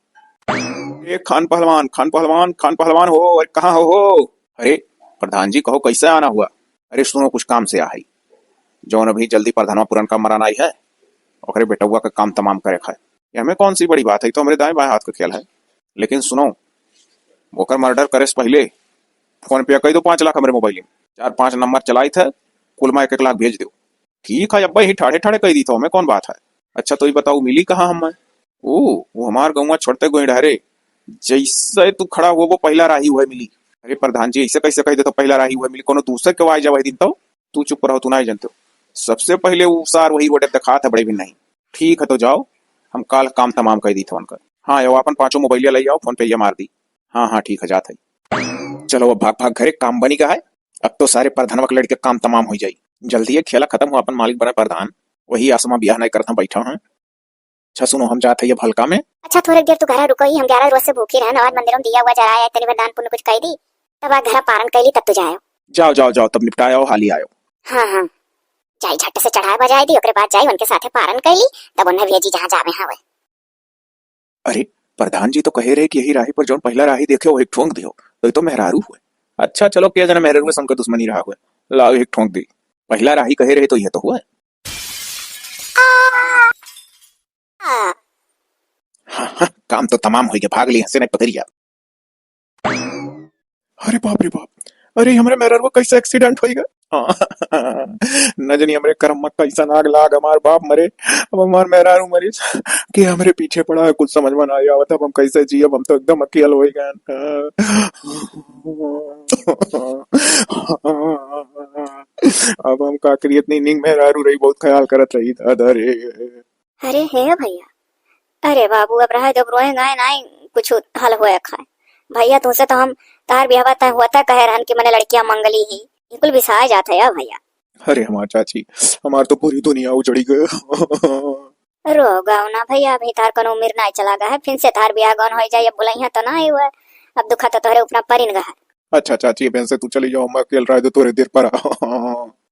ए खान पहलवान, खान पहलवान, खान पहलवान हो, अरे कहाँ हो, हो? अरे प्रधान जी कहो कैसे आना हुआ? अरे सुनो कुछ काम से आ है, जौन अभी जल्दी प्रधानवा पुरनका मरान आई है, ओकरे बेटउआ का काम तमाम करे है। ये हमें कौन सी बड़ी बात है, तो हमरे दाएं बाएं हाथ का खेल है। लेकिन सुनो, ओकर मर्डर करे से पहले फोन पे कह दो पाँच लाख हमरे मोबाइल में, चार पाँच नंबर चलाई थे, कुल में एक एक लाख भेज दो। ठीक है, अब्बे ही ठाड़े ठाड़े कह दी था, हमें कौन बात है। अच्छा तो ये बताओ मिली कहाँ हमें? ओ, वो हमार गौवा छोड़ते गोइढ़ा रे, जैसे तू खड़ा हुआ वो पहला राही हुआ मिली। अरे प्रधान जी ऐसे कैसे कह देता पहला राही हुआ मिली, कोनो दूसर के वाई जवाई दिन तो। तू चुप रहो, तू नहीं जानते हो। सबसे पहले वो सार वही रोड दिखा था बड़े भी नहीं। ठीक है तो जाओ, हम काल काम तमाम कर दी था उनका। हाँ, यो अपन पाँचों मोबाइलिया ले जाओ, फोन पे ये मार दी। हाँ हाँ ठीक है, जात है। चलो अब भाग भाग घरे, काम बनी का है। अब तो सारे प्रधानवा के लड़के काम तमाम हो जाई। जल्दी ये खेला खत्म हो, अपन मालिक बने प्रधान। वही आसमा बियाह नहीं करता बैठा है। अच्छा सुनो, हम जात है ये भलका में। अच्छा थोड़े देर तू घरा रुको ही, हम ग्यारह रोज से भूखी रहन, आज मंदिरों में दिया हुआ जराया है, तनी भर दान पुण्य कुछ कह दी, तब आज घरा पारन कैली तब तू जायो। जाओ जाओ जाओ, तब निपटाओ, हाली आयो। हाँ हाँ, जाई झट से चढ़ाए बजाए दी, ओकरे बाद जाई उनके साथे पारन कैली, तब उन्हें भेजी जहाँ जावे हवे। अरे, प्रधान जी तो कहे रहे कि यही राही पर जौन पहला राही देखे, वही ठोंक दियो। तो ये तो मेहरारू हुए। अच्छा, चलो, क्या जाने मेहरारू से उनका दुश्मनी रहा हुए। लाओ, एक ठोंक दी। पहला राही कहे रहे तो ये तो हुआ। हाँ, हाँ, काम तो तमाम हो गया, भाग ली, हंसे नहीं पकड़िया। अरे बाप रे बाप, अरे हमरे मेहररुआ कैसे एक्सीडेंट होइगा? हाँ, न जानी हमरे करम में कैसन आग लाग, हमार बाप मरे, अब हमार मेहरारू मरी कि हमरे पीछे पड़ा है, कुछ समझ में ना आवत, अब हम कैसे जियब, हम तो एकदम अकेल हो गए। अब हम का करी, इतनी नीक मेहरारू रही, बहुत ख्याल करत रही, दादा रे। अरे हे भैया, अरे बाबू, अब रहे जब रोए गाए नाई कुछ हल होए खाए। भैया, तुमसे तो हम तार बियाहवा तय हुआ था कहे रहन कि मने लड़कियां मंगली ही। बिल्कुल बिसाए जात है यार भैया। अरे हमार चाची, हमार तो पूरी दुनिया उजड़ी गए। रो गाओ ना भैया, अभी तार कोनो उम्र नाई चला गया है, फिर से तार बियाह गौन हो जाए, अब बुलाइया तो ना आई हुआ। अब दुखा तो तोहरे ऊपर परिन गया है। अच्छा चाची, अब इनसे तू चली जाओ, मैं अकेल रह दो थोड़े देर पर।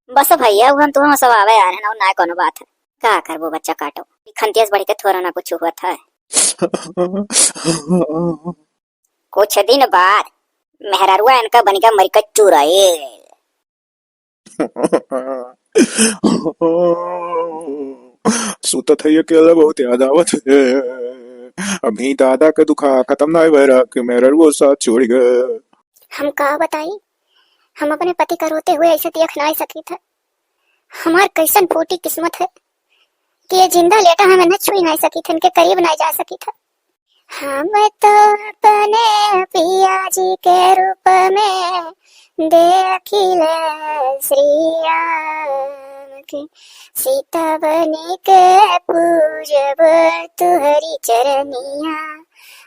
बस भैया, वो हम तुम्हें सब आवे आ रहे ना, ना कोनो बात है। का करबो बच्चा काटो, खंतियस बढ़ के थोड़ा ना कुछ हुआ था। कुछ दिन बाद मेहररुआ इनका बनिका मरिका चुराए। सुतत है अकेला, बहुत याद आवत है। अभी दादा के दुखा खत्म ना भय रहा कि मेहररुआ साथ छोड़ गए। हम का बताई, हम अपने पति का रोते हुए ऐसे देख ना सकी था। हमार कैसन फूटी किस्मत है कि ये जिंदा लेटा हमें न छुई ना सकी था, इनके करीब ना जा सकी था। हम तो अपने पिया जी के रूप में देखिले श्री राम के, सीता बनी के पूजब तुहरी चरनिया,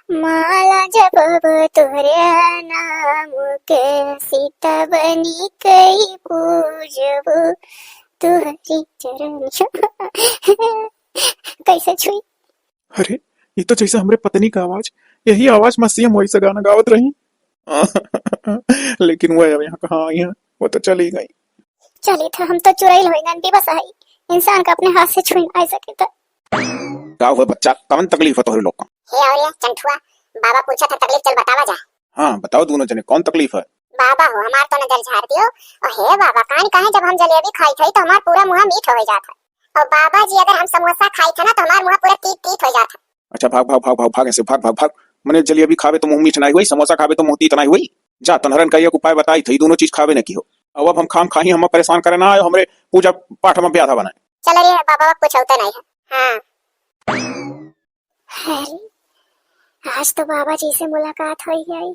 माला जपब तोहरे नाम के, सीता बनी कई पूजबू तोहरी चरनिया। कैसे छुई? अरे, ई तो जैसे हमरे पत्नी का आवाज, यही आवाज में सेम वैसे गाना गावत रही। लेकिन वह अब यहाँ कहाँ आई है, वो तो चली गई। चली था, हम तो चुरैल होई गन, बेबस आई। इंसान का अपने हाथ से छुई ना सके तो। का हुआ बच्चा, कौन तकलीफ है तोहरे लोग का? हे अउरिया चंठुआ, बाबा पूछा था तकलीफ, चल बतावा जा। हाँ, बताओ दोनों जने, कौन तकलीफ है? बाबा हो, हमार तो नजर झाड़ दियो। और हे बाबा, कान काहे जब हम जलेबी खाई थई तो हमार पूरा मुंह मीठ हो जात है। और बाबा जी, अगर हम समोसा खाई थे ना तो हमार मुंह पूरा तीत तीत हो जात है। अच्छा, भाग, भाग, भाग, भाग, भाग, ऐसे भाग, भाग, भाग। मने जलेबी खावे तो मुंह मीठ नहीं हुई, समोसा खावे तो मुंह तीत नहीं हुई। जा, तनहरन का एक उपाय बताई थई, दोनों चीज खावे न की हो। अब, अब हम खाम खाही, हम परेशान करे ना आयो, हमरे पूजा पाठ में ब्याधा बनाए। चल रे बाबा, कुछ होता नहीं है। हाँ। अरे, आज तो बाबा जी से मुलाकात होई गई।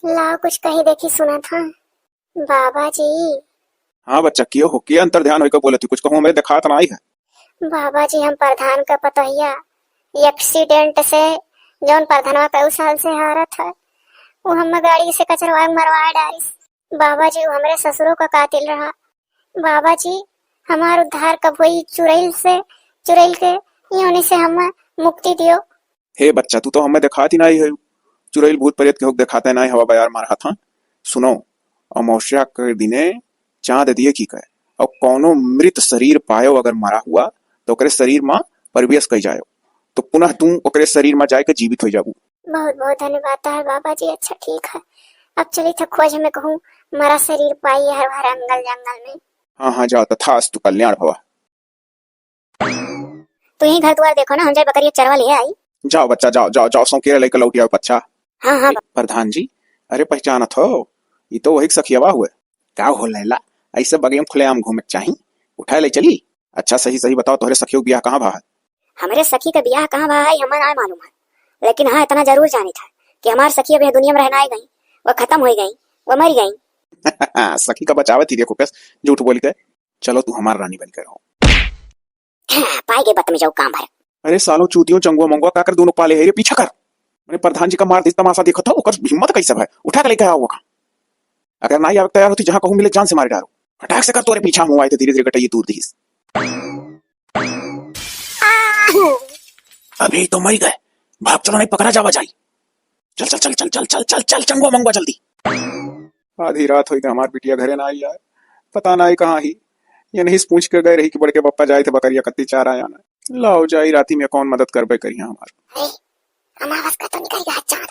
लाओ, कुछ कही देखी सुना था। बाबा जी। हाँ बच्चा, कियो हो, के अंतर ध्यान होइके बोलत ही? कुछ कहूँ हमरे देखात नाई है। बाबा जी, हम प्रधान का पतोहिया एक्सीडेंट से, जौन प्रधानवा कई साल से हारत है, वो हमें गाड़ी से कचरवा मरवा डारिस। बाबा जी, वो हमरे ससुरों का कातिल रहा। बाबा जी, हमार उद्धार कब होई? चुरैल से, चुरैल के योनि से हमें मुक्ति दियो। हे बच्चा, तू तो हमें देखात ही नाई है, चुरैल भूत प्रेत के होक देखाते नाई हवा बयार मार हाथ। सुनो, अमावस्या के दिने चांद दिए की कहे, और कौनो मृत शरीर पायो अगर मरा हुआ, तो ओकरे शरीर में प्रवेश कई जायो, तो पुनः तू ओकरे शरीर में जाए के जीवित हो जाबू। बहुत बहुत धन्यवाद तोहर बाबा जी। अच्छा ठीक है, अब चली था खोज में कहूँ मरा शरीर पाई हर भर अंगल जंगल में। हाँ हाँ, जाओ, तथास्तु, कल्याण भवा। तू ही घर द्वार देखो ना, हम जाए बकरिया चरवा ले आई। जाओ बच्चा, जाओ जाओ जाओ, सौकेरा लेके लौट आओ बच्चा। हाँ हाँ। ए, प्रधान जी, अरे पहचानत हो, ये तो वही सखियावा हुए। का हो लैला, ऐसे बगिया में खुलेआम घूमे के चाही, उठाए ले चली। अच्छा सही सही बताओ, तोहरे सखियों के बियाह कहाँ भा है? हमरे सखी का बियाह कहाँ भा है, हमें ना मालूम है, लेकिन हाँ इतना जरूर जानी था कि हमार सखी अब यह दुनिया में रहना ही गई, वह खत्म हो गई, वह मर गई। सखी का बचावत ही देखो कैस, झूठ बोल के। चलो तू हमार रानी बन के रहो। हाँ, पाए गए बदतमीज जाऊ काम भर। अरे सालो चूतियों चंगुआ मंगुआ का कर दोनों पाले है रे, पीछा कर। मैंने प्रधान जी का मार दी तमाशा देखो था, ओकर हिम्मत कैसे भाई, उठा के लेके आओ वहाँ। अगर ना आवे तैयार होती, जहाँ कहूँ मिले जान से मार डारो। फटाक से कर, तोरे पीछा हुआ है तो धीरे धीरे गटैया दूर दीस। अभी तो मर गए, भाग चलो नहीं पकड़ा जावा जाई। चल चल चल चल चल चल चल चल चंगुआ मंगुआ जल्दी। आधी रात होई त हमार बिटिया घरे ना आई आए, पता ना आई कहाँ ही। ये नहीं से पूछ के गए रही कि बड़के पप्पा जाए थे बकरिया कत्ती चारा आना। लाओ जाई राती में कौन मदद करबे करिया हमार। अरे, अमावस का तो निकल गया चांद।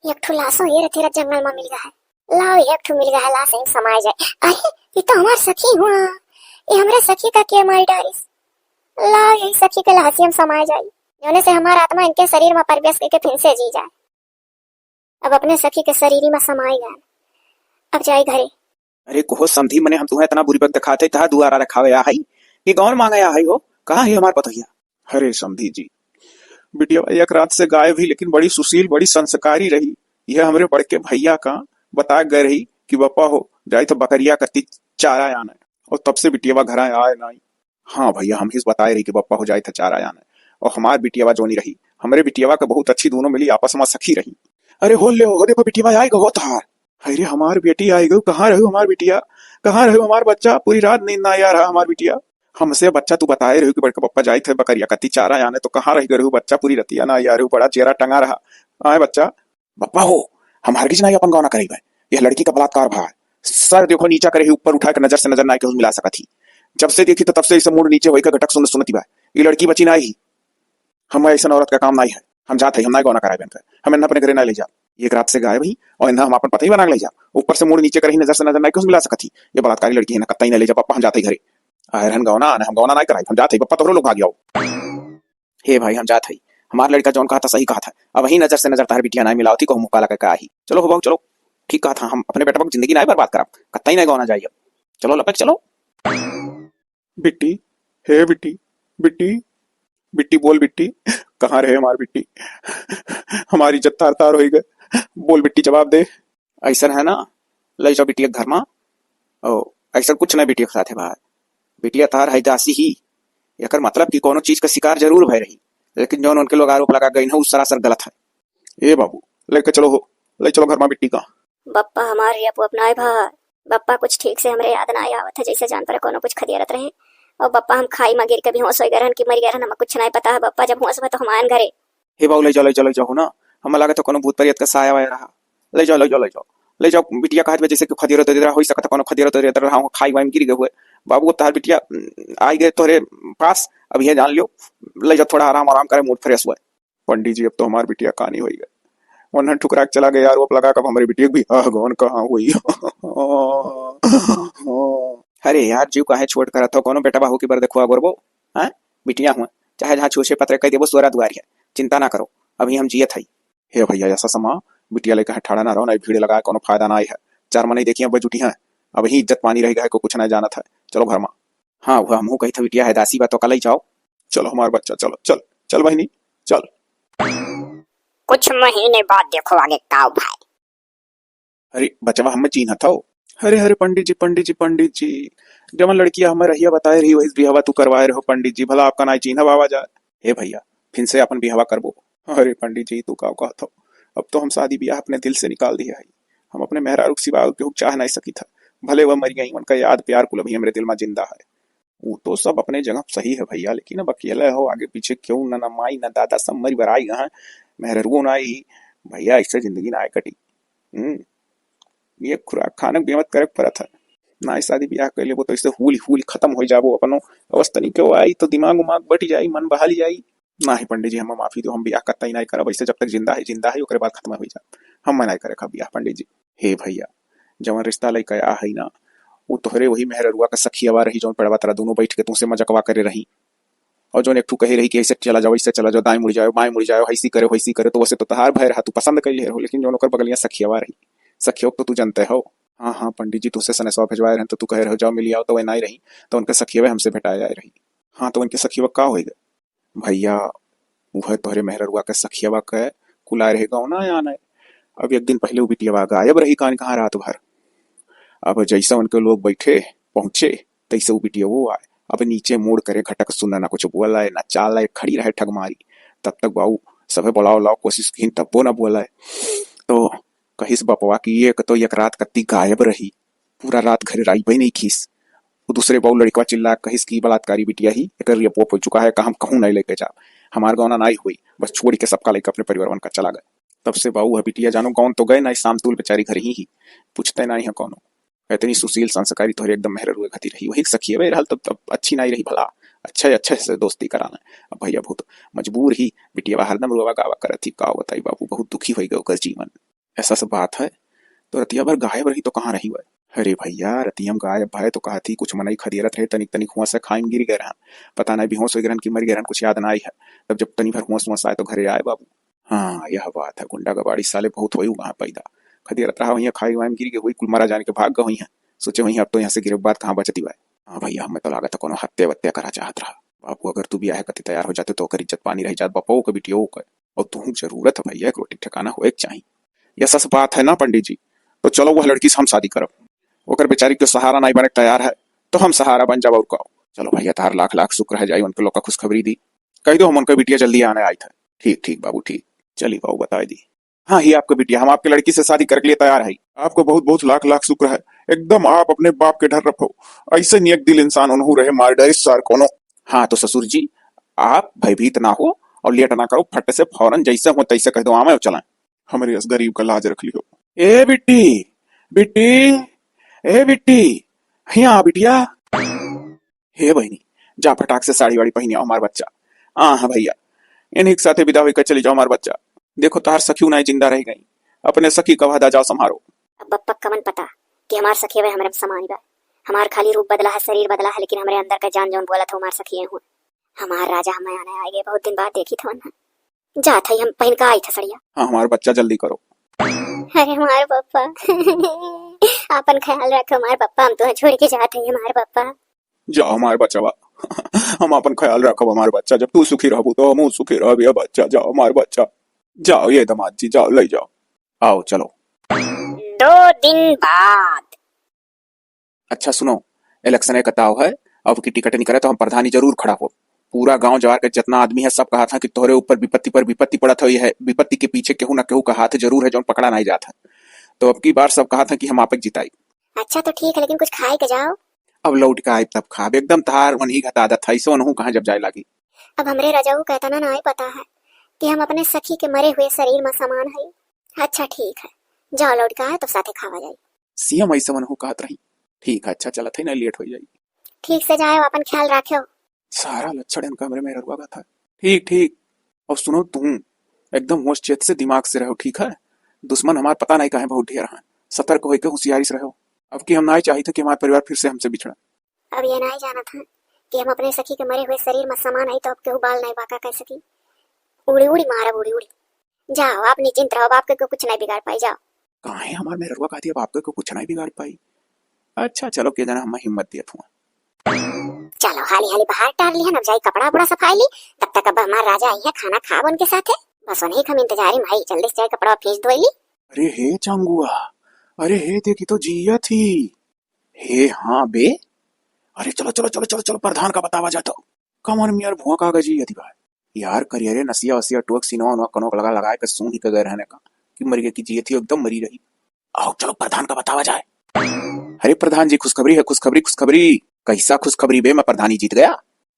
एक ठो लाशो ये रथी रथ जंगल में मिल गया है। लाओ, एक ठो मिल गया है लाश, यहीं समाए जाए। अरे, ये तो हमार सखी हुआ। ये हमरे सखी का के मारी डारिस। लाओ, यही सखी के लाश ही हम समाए जाई, जौने से हमार आत्मा इनके शरीर में प्रवेश करके फिर से जी जाए। अब अपने सखी के शरीर में समाए गए, अब जाए घरे। अरे कोहो समधी, मने हम तुम्हें इतना बुरी बक दिखाते तहा दुआरा रखावे आ हई कि गौन मांगे आ हई हो, कहाँ है हमार पतोहिया? अरे समधी जी, बिटिया एक रात से गायब ही, लेकिन बड़ी सुशील, बड़ी संस्कारी रही। यह हमरे बड़के भैया का बता गए रही कि बप्पा हो जाए तो बकरिया कत्ती चारा आने, और तब से बिटिया घरा आए नाई। हाँ भैया, हम हिस बताए रही कि बप्पा हो जाए था चारा आने, और हमार बिटिया जोनी रही, हमरे बिटिया के बहुत अच्छी दोनों मिली आपस में सखी रही। अरे हो ले, हो देखो बिटिया आए गो तहार। अरे हमार बेटी आए गो, कहाँ रहू हमार बिटिया, कहाँ रहू हमार बच्चा? पूरी रात नींद ना आया रहा हमार बिटिया। हमसे बच्चा तू बताए रहू कि बड़का पप्पा जाइत है बकरिया कत्ती चारा आने, तो कहाँ रह गए रहू बच्चा? पूरी रतिया ना आया रहू, बड़ा चेहरा टंगा रहा। आए बच्चा, बप्पा हो, हम हरगिज नहीं अपन गौना करेबे। यह लड़की का बलात्कार भा है। सर देखो नीचा करे ही, ऊपर उठा के नजर से नजर ना केहू मिला सकत ही। जब से देखी तो तब से इसे मूड़ नीचे होई के घटक सुन सुनती बा। ये लड़की बची ना ही। हम ऐसा औरत का काम नहीं है। हम जात है, हम ना गौना कराए इनका। हम इन्हें अपने घरे ना ले जा। एक रात से गायब ही और इन्हें हम अपन पता ही बना के ले जा। ऊपर से मूड़ नीचे करे ही, नजर से नजर ना केहू मिला सकत ही। ये बलात्कारी लड़की है ना, कत्ता ही ना ले जा। पप्पा हम जाते ही घरे। आए रहन गौना, ना हम गौना ना कराए, हम जाते ही। पप्पा तोहरो लोग भाग आओ। हे भाई, हम जात हई, हमार लड़का जौन कहा था सही कहा था। अब वही नजर से नजर तार बिटिया ना मिलावती, कहूँ मुक्का लगा का आही। चलो हो बाबू, चलो, ठीक कहा था, हम अपने बेटवा की जिंदगी ना बर्बाद करब, कतई ना गौना जाई अब। चलो लपक चलो। बिट्टी, हे बिट्टी, बिट्टी, बिट्टी बोल बिट्टी, कहाँ रहे हमार बिट्टी? हमारी इज्जत तार तार होई गए। बोल बिट्टी, जवाब दे। ऐसन है ना, ले जाओ बिटिया के घर मा। ओ, ऐसन कुछ नहीं बिटिया के साथ है बाहर। बिटिया तार है दासी ही। एकर मतलब कि कोनो चीज का शिकार जरूर भय रही, लेकिन जौन उनके लोग आरोप लगा गई ना, उ सरासर गलत है। ए बाबू, लेके चलो हो, ले चलो घर मा बिट्टी का। बप्पा, हमार रियपो अपनाए भा। बप्पा, कुछ ठीक से हमरे याद नाहीं आवत है, जैसे जान पर कोनो कुछ खदियारत रहे। और बप्पा, हम खाई मा गिर के बेहोश होइ गए रहन कि मरि गए रहन, हमें कुछ नाहीं पता है बप्पा, जब होश भा तो हम आयन घरे। हे बाबू, ले जाओ, ले जाओ, ले जाओ हो ना, हमें लागत है कोनो भूत प्रेत का साया वाया रहा। ले जाओ, ले जाओ, ले जाओ, ले जाओ। ले जाओ बिटिया, कहत बा जैसे कि खदियारत उदियारत रहा, होइ सकत है कोनो खदियारत उदियारत रहा, हम खाई वाई मा गिर गए हुए। बाबू, अब तहार बिटिया, उम, आइ गए तोहरे पास, अब ये जान लियो, ले जाओ थोड़ा आराम आराम करे, मूड फ्रेश हुए। पंडित जी, अब तो हमार बिटिया कानी होइ गए। उन्हें ठुकरा के चला गया आरोप लगा, कब हमरे बिटिया के बियाह गौन कहाँ हुई? अरे यार, जीव काहे छोट करत हो, कोनो बेटा बाहू की बर देखो गोरबो, हैं? बिटिया हुआ, चाहे जहाँ छुछे पत्रे कह देबो, सोरा दुआरी है, चिंता ना करो, अभी हम जियत हई। हे भैया, ऐसा समा, बिटिया लेके हठाड़ा ना रहो, नहीं भीड़ लगाए, कोनो फायदा ना आई है। चार मनई देखिए, अब जुटी हैं, अब ही इज्जत पानी रह गया है, को कुछ नहीं जानत है। चलो घर मा। हाँ, वह हमहू कही था, बिटिया है दासी बा, तो कल ही जाओ। चलो हमार बच्चा, चलो, चल, चल बहिनी, चल। कुछ महीने बाद देखो आगे का भाई। अरे बचवा, हम चीन्हत हो। अरे, अरे, पंडित जी, पंडित जी, पंडित जी, जवन लड़किया हमें रहिया बताए रही, वही बिहवा तू करवाए रहो पंडित जी, भला आपका नाई चीन्हब आवा जाए। हे भैया, फिर से अपन बिहवा करबो। अरे पंडित जी, तू का कहत हो? अब तो हम शादी बियाह अपने दिल से निकाल दिया है। हम अपने मेहरारू के सिवा और केहू चाह नहीं सकी था। भले वह मर गई, उनका याद प्यार कुल अभी हमरे दिल मा जिंदा है। वो तो सब अपने जगह सही है भैया, लेकिन अब अकेले हो, आगे पीछे केहू ना, ना माई ना दादा, सब मरि बराई गए हैं। मेहररुओ ना आई भैया, ऐसे जिंदगी ना आए कटी। हम्म, ये खुराक खाने के बेमत करे के पड़त है। ना शादी बियाह कर लेबो तो ऐसे हुल हुल खत्म हो जाबो अपनो। अवस्था नहीं के आई तो दिमाग उमाग बट जाई, मन बहल जाई। नाही पंडित जी, हम माफी दो, हम बियाह कतई नाही करब, ऐसे जब तक जिंदा है, जिंदा है, ओकरे बाद खत्म हो जाए। हम नहीं करे का बियाह पंडित जी। हे भैया, जवन रिश्ता लेके आ है ना, वो तोहरे वही मेहररुआ का सखियावा रही, जौन पेड़वा तरा दोनों बैठ के तुमसे मजकवा करे रही। और जौन एक ठू कहे रही कि ऐसे चला जाओ, ऐसे चला जाओ, दाएं मुड़ जाओ, बाएं मुड़ जाओ, ऐसी करे, वैसी करे, तो वैसे तो तहार भय रहा, तू पसंद कर ले रहो, लेकिन जौन ओकर बगलिया सखियावा रही, सखियो तो तू जानते हो। हाँ, हाँ, पंडित जी, तुझसे सनेसवा भेजवाए रहन, तो तू कहे रहो, "जाओ मिल आओ," तो वह नहीं रही, तो उनके सखियावे हमसे भेटाए आए रही। हाँ, तो उनके सखियावा का होएगा? भैया, उहे तोहरे मेहररुआ के सखियावा के कुलाए रहे गौना आने। अब एक दिन पहले उ बिटियावा गायब रही, कान कहाँ रात भर। अब जैसे उनके लोग बैठे, पहुँचे, तैसे उ बिटियावो आए। अब नीचे मुड़ करे घटक सुन, ना कुछ बोले, ना चाले, खड़ी रहे ठगमारी। तब तक बाऊ सभे बुलाओ लाओ कोशिश किहिन, तब्बो ना बोले। तो कहिस बपवा कि एक तो एक रात कत्ती गायब रही, पूरा रात घरे राइबे नहीं खीस। उ दूसरे बाऊ लड़कवा चिल्ला कहिस कि बलात्कारी बिटिया ही, एकर रेप वेप हो चुका है, का हम कहूँ नहीं लेके जाब। हमार गौना नहीं हुई, बस छोड़ के सबका लेके अपने परिवारवन का चला गए। तब से बाऊ है बिटिया जानो गौन तो गए नहीं, शाम तूल बेचारी घर ही ही, पूछते नहीं है कौनो। इतनी सुशील संस्कारी तोहरे एकदम मेहररुए घती रही, वही सखियवे रहल तब, तब अच्छी नहीं रही भला, अच्छे, अच्छे से दोस्ती करा लें। अब भैया बहुत मजबूर ही, बिटिया हरदम रोवा गावा करत ही, का बताई बाबू, बहुत दुखी होइ गए ओकर जीवन। ऐसा सब बात है, तो रतिया भर गायब रही तो कहाँ रही हुआ? अरे भैया, रतिया में गायब भय तो कहा थी, कुछ मनई खदियरत रहे, तनिक तनिक हुआ से खाई में गिर गए रहन, पता नहीं बेहोश हो गए रहन कि मर गए रहन, कुछ याद ना आई है। तब जब तनी भर होश वोश आए तो घरे आए बाबू। हाँ, यह बात है, गुंडा गबाड़ी साले बहुत होई वहाँ पैदा। खदियरत रहा वहीं खाई वाई में गिर गए हुई, कुल मरा जाने के भाग गए हुई हैं। सोचे हुई हैं, अब तो यहाँ से गिरे के बाद कहाँ बचती बाय। हाँ भैया, हमें तो लागत है कोनो हत्या वत्या करा चाहत रहा। बापू, अगर तू बियाह कती तैयार हो जाते तो ओकर इज्जत पानी रह जात, बापो के बिटियो के। और तुहूँ जरूरत है भैया, एक रोटी ठिकाना होए के चाही। यह सच बात है ना पंडित जी? तो चलो वह लड़की से हम शादी करब। ओकर बेचारी के सहारा नहीं बने के तैयार है, तो हम सहारा बन जाब और का। चलो भैया, तार लाख लाख शुक्र है, जाई उनके लोग का खुशखबरी दी। कह दो हम उनका बिटिया जल्दी आने आई था। ठीक, ठीक बाबू, ठीक। चली बाबू, बताई दी। हाँ, ही आपका बिटिया, हम आपके लड़की से शादी करके लिए तैयार है। आपको बहुत बहुत लाख लाख शुक्र है, एकदम आप अपने बाप के ढर रखो। ऐसे नियक दिल इंसान उनहू रहे, मार डरे सार कोनो। हाँ तो ससुर जी, आप भयभीत ना हो और लेट ना करो, फट से फौरन जैसे हो तैसे कह दो, आवे और चलें। हमरे इस गरीब का लाज रख लियो। ए बिट्टी, बिट्टी, ए बिट्टी, हिया आ बिटिया। हे बहिनी, जा फटाक से साड़ी वाड़ी पहिनिया हमार बच्चा। आ हाँ भैया, इन्हीं के साथे विदा होकर चली जाओ हमार बच्चा। देखो तोहार सखी उनाई जिंदा रह गई, अपने सखी का वादा जाओ संभारो। अब बप्पा कवन पता कि हमार सखी वे हमरे समान बा। हमार खाली रूप बदला है, शरीर बदला है, लेकिन हमरे अंदर का जान जौन बोलत हो हमार सखी हुआ। हमार राजा हमें आने आए गए, बहुत दिन बाद देखी था वन्ना। जात है हम पहिन का आई था सड़िया। हाँ, हमार बच्चा जल्दी करो। अरे हमार पप्पा, आपन ख्याल रखो हमार पप्पा, हम तुहे छोड़ के जात है हमार पप्पा। जाओ हमार बचवा, हम आपन ख्याल रखब हमार बच्चा, जब तू सुखी रहबू तो हमहू सुखी रहब ये बच्चा। जाओ हमार बच्चा, जाओ ये दामाद जी, जाओ ले जाओ, आओ चलो। दो दिन बाद। अच्छा सुनो, इलेक्शन एक ताव है, अब की टिकट नहीं करे तो हम प्रधानी जरूर खड़ा हो। पूरा गांव जवार के जितना आदमी है, सब कहत हैं कि तोहरे ऊपर विपत्ति पर विपत्ति पड़त है, विपत्ति के पीछे केहू ना केहू का हाथ जरूर है, जौन पकड़ा नहीं जात है। तो अब की बार सब कहत हैं कि हम आपे जिताई। अच्छा तो ठीक है, लेकिन कुछ खाए के जाओ। अब लौट के आइब तब खाब, एकदम तहार वनही घत आदत है, ऐसे वनहू कहाँ जब जाए लागी। अब हमरे रजऊ का इतना नाहीं पता है कि हम अपने सखी के मरे हुए शरीर मा समान है। अच्छा ठीक है, जाओ लौट के आए तब साथे खावा जाई। सीएम ऐसे वनहू कहत रही। ठीक है, अच्छा चलत है, नहीं लेट हो जाई। ठीक से जाओ, अपन ख्याल राख्यो। सारा लक्षण इनका हमरे मेहररुआ का था। ठीक, ठीक। और सुनो, तुम एकदम होश चेत से, दिमाग से रहो, ठीक है? दुश्मन हमार पता नहीं कहाँ बहुत ढेर हैं, सतर्क होइके होशियारी से रहो। अब की हम नाहीं चाहित कि हमार परिवार फिर से हमसे बिछड़ा। अब ये नाहीं जानत हैं कि हम अपने सखी के मरे हुए शरीर मा समान है, तो अब केहू बाल नाहीं बांका कर सकी। उड़ी उड़ी मारब, उड़ी उड़ी। जाओ, आप निश्चिंत रहो, अब आपके केहू कुछ नाहीं बिगाड़ पाई, जाओ। काहे हमार मेहररुआ कहती, अब आपके केहू कुछ नाहीं बिगाड़ पाई? अच्छा चलो, के जाना हम हिम्मत दियत हुआ। चलो हाली हाली बाहर टार लिहन, अब जाई कपड़ा उपड़ा सफाई ली, तब तक अब हमार राजा आई है, खाना खाब उनके साथे। बस उन्हीं के हम इंतजारी में हई, जल्दी से जाई कपड़ा फीस धोई ली। अरे हे चंगुआ, अरे हे देखी तो जियत ही। हे हाँ बे, अरे चलो चलो चलो चलो चलो, प्रधान का बतावा जातो। कमर मियर भोंका गजी यदि भाई। यार करियरे नसिया वसिया टोक सीनवा उनवा कनोक लगा लगा के सूंघ के गए रहने का कि मर गए कि जियत ही, एकदम मरी रही। आओ चलो प्रधान का बतावा जाए। अरे प्रधान जी, खुशखबरी है, खुशखबरी, खुशखबरी। कैसा खुशखबरी बे, मैं प्रधानी जीत गया।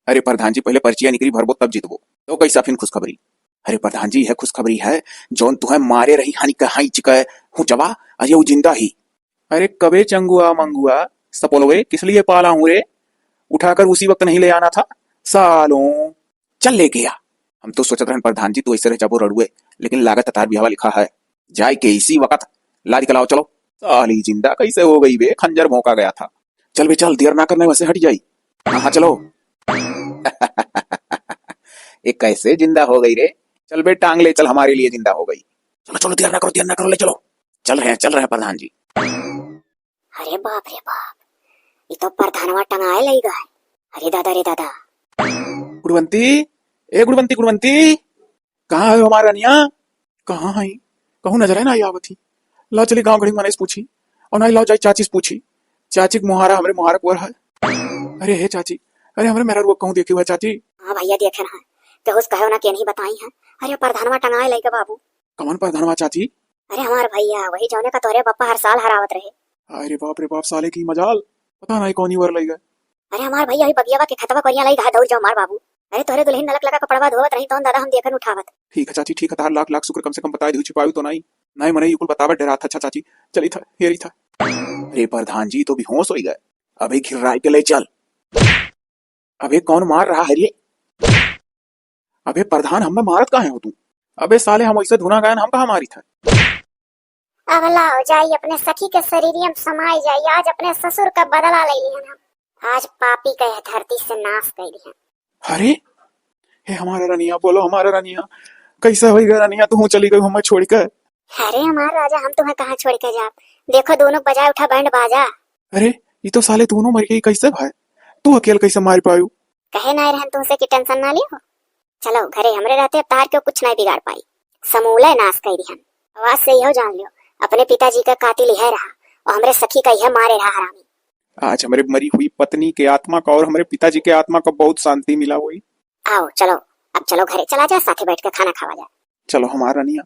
अरे प्रधान जी, पहले पर्चिया निकली भरबो तब जीतबो, तो कैसा फिन खुशखबरी? अरे प्रधान जी, यह खुशखबरी है, जौन तुहे मारे रही हानि कहाई चिका हुचवा, अरे वो जिंदा ही। अरे कबे चंगुआ मंगुआ सपोलवे किस लिए पाला हूँ रे? उठाकर उसी वक्त नहीं ले आना था सालों। चल ले गया। हम तो सोचत रहन प्रधान जी तू ऐसे रह जाबो रड़ुए, लेकिन लागत तार बिहावा लिखा है। जाए के इसी वक्त लादी के लाओ चलो। साली जिंदा कैसे हो गई बे, खंजर भोंका गया था। चल बे चल, देर ना करना, वैसे हट जाई। हाँ हाँ चलो। ये कैसे जिंदा हो गई रे? चल बे टांग ले चल, हमारे लिए जिंदा हो गई। चलो चलो, देर ना करो, देर ना करो, ले चलो। चल रहे हैं, चल रहे हैं प्रधान जी। अरे बाप रे बाप, ये तो प्रधानवा टंगाए लई गए। अरे दादा रे दादा। गुणवंती, ए गुणवंती, गुणवंती, कहाँ है हमार रनिया? कहाँ है? कहूँ नजर है ना आई आवत ही। ला चली गाँव घड़ी मनई से पूछी, और ना लाओ जाई चाची से पूछी। चाची के मुहारा हमरे मुहारा पर है। अरे हे चाची, अरे हमरे मेहररुआ कहूँ देखी हुआ चाची? हाँ भैया देखे ना, केहू से कहो ना के नहीं बताई है। अरे प्रधानवा टंगाए लई गए बाबू। कौन प्रधानवा चाची? अरे हमार भैया, वही जौने का तोरे पापा हर साल हरावत रहे। अरे बाप रे बाप, साले की मजाल, पता नहीं कौनी वर लई गए। अरे हमार भैया, वही बगियावा के खतवा कोरिया लई गए, दौड़ जाओ मार बाबू। अरे तोरे दुल्हन नलक लगा कपड़वा धोवत रही, तौन दादा हम देखन उठावत। ठीक है चाची, ठीक है, तार लाख लाख शुक्र, कम से कम बताए दियो, छिपायु तो नहीं। नहीं मनई कुल बतावत डरात। अच्छा चाची, चली था, हेरी था। अरे प्रधान जी तो बेहोश होई गए। अबे घिर्राई के ले चल। अबे कौन मार रहा है रे? अबे प्रधान, हमें मारत काहे हो तू? अबे साले, हम वैसे धुना गायन, हम कहाँ मारी था? अब लाओ जाई अपने सखी के शरीरिया में समाई जाई, आज अपने ससुर का बदला ले लिहन हम। आज पापी का यह धरती से नाश कर दिहन। अरे हे हमारा रनिया, बोलो हमारा रनिया, कैसा होई गया रनिया, तू चली गई हमें छोड़ के? अरे हमार राजा, हम तुम्हें कहाँ छोड़ के जाब? देखो दोनों बजाए उठा बैंड बाजा। अरे ये तो साले दोनों मर गई, कैसे भाई तू अकेल कैसे मार पायू? कहे ना रहन तुमसे कि टेंशन ना लियो। चलो घरे हमरे रहते अब तार के कुछ नहीं बिगाड़ पाई, समूले नाश कर दिहन। आवाज से यह जान लियो, अपने पिताजी का कातिल यह रहा और हमरे सखी का यह मारे रहा हरामी। आज हमरे मरी हुई पत्नी के आत्मा का और हमरे पिताजी के आत्मा का बहुत शांति मिला होई। आओ चलो, अब चलो घरे चला जाए, साथे बैठ के खाना खावा जाए। चलो हमार रनिया।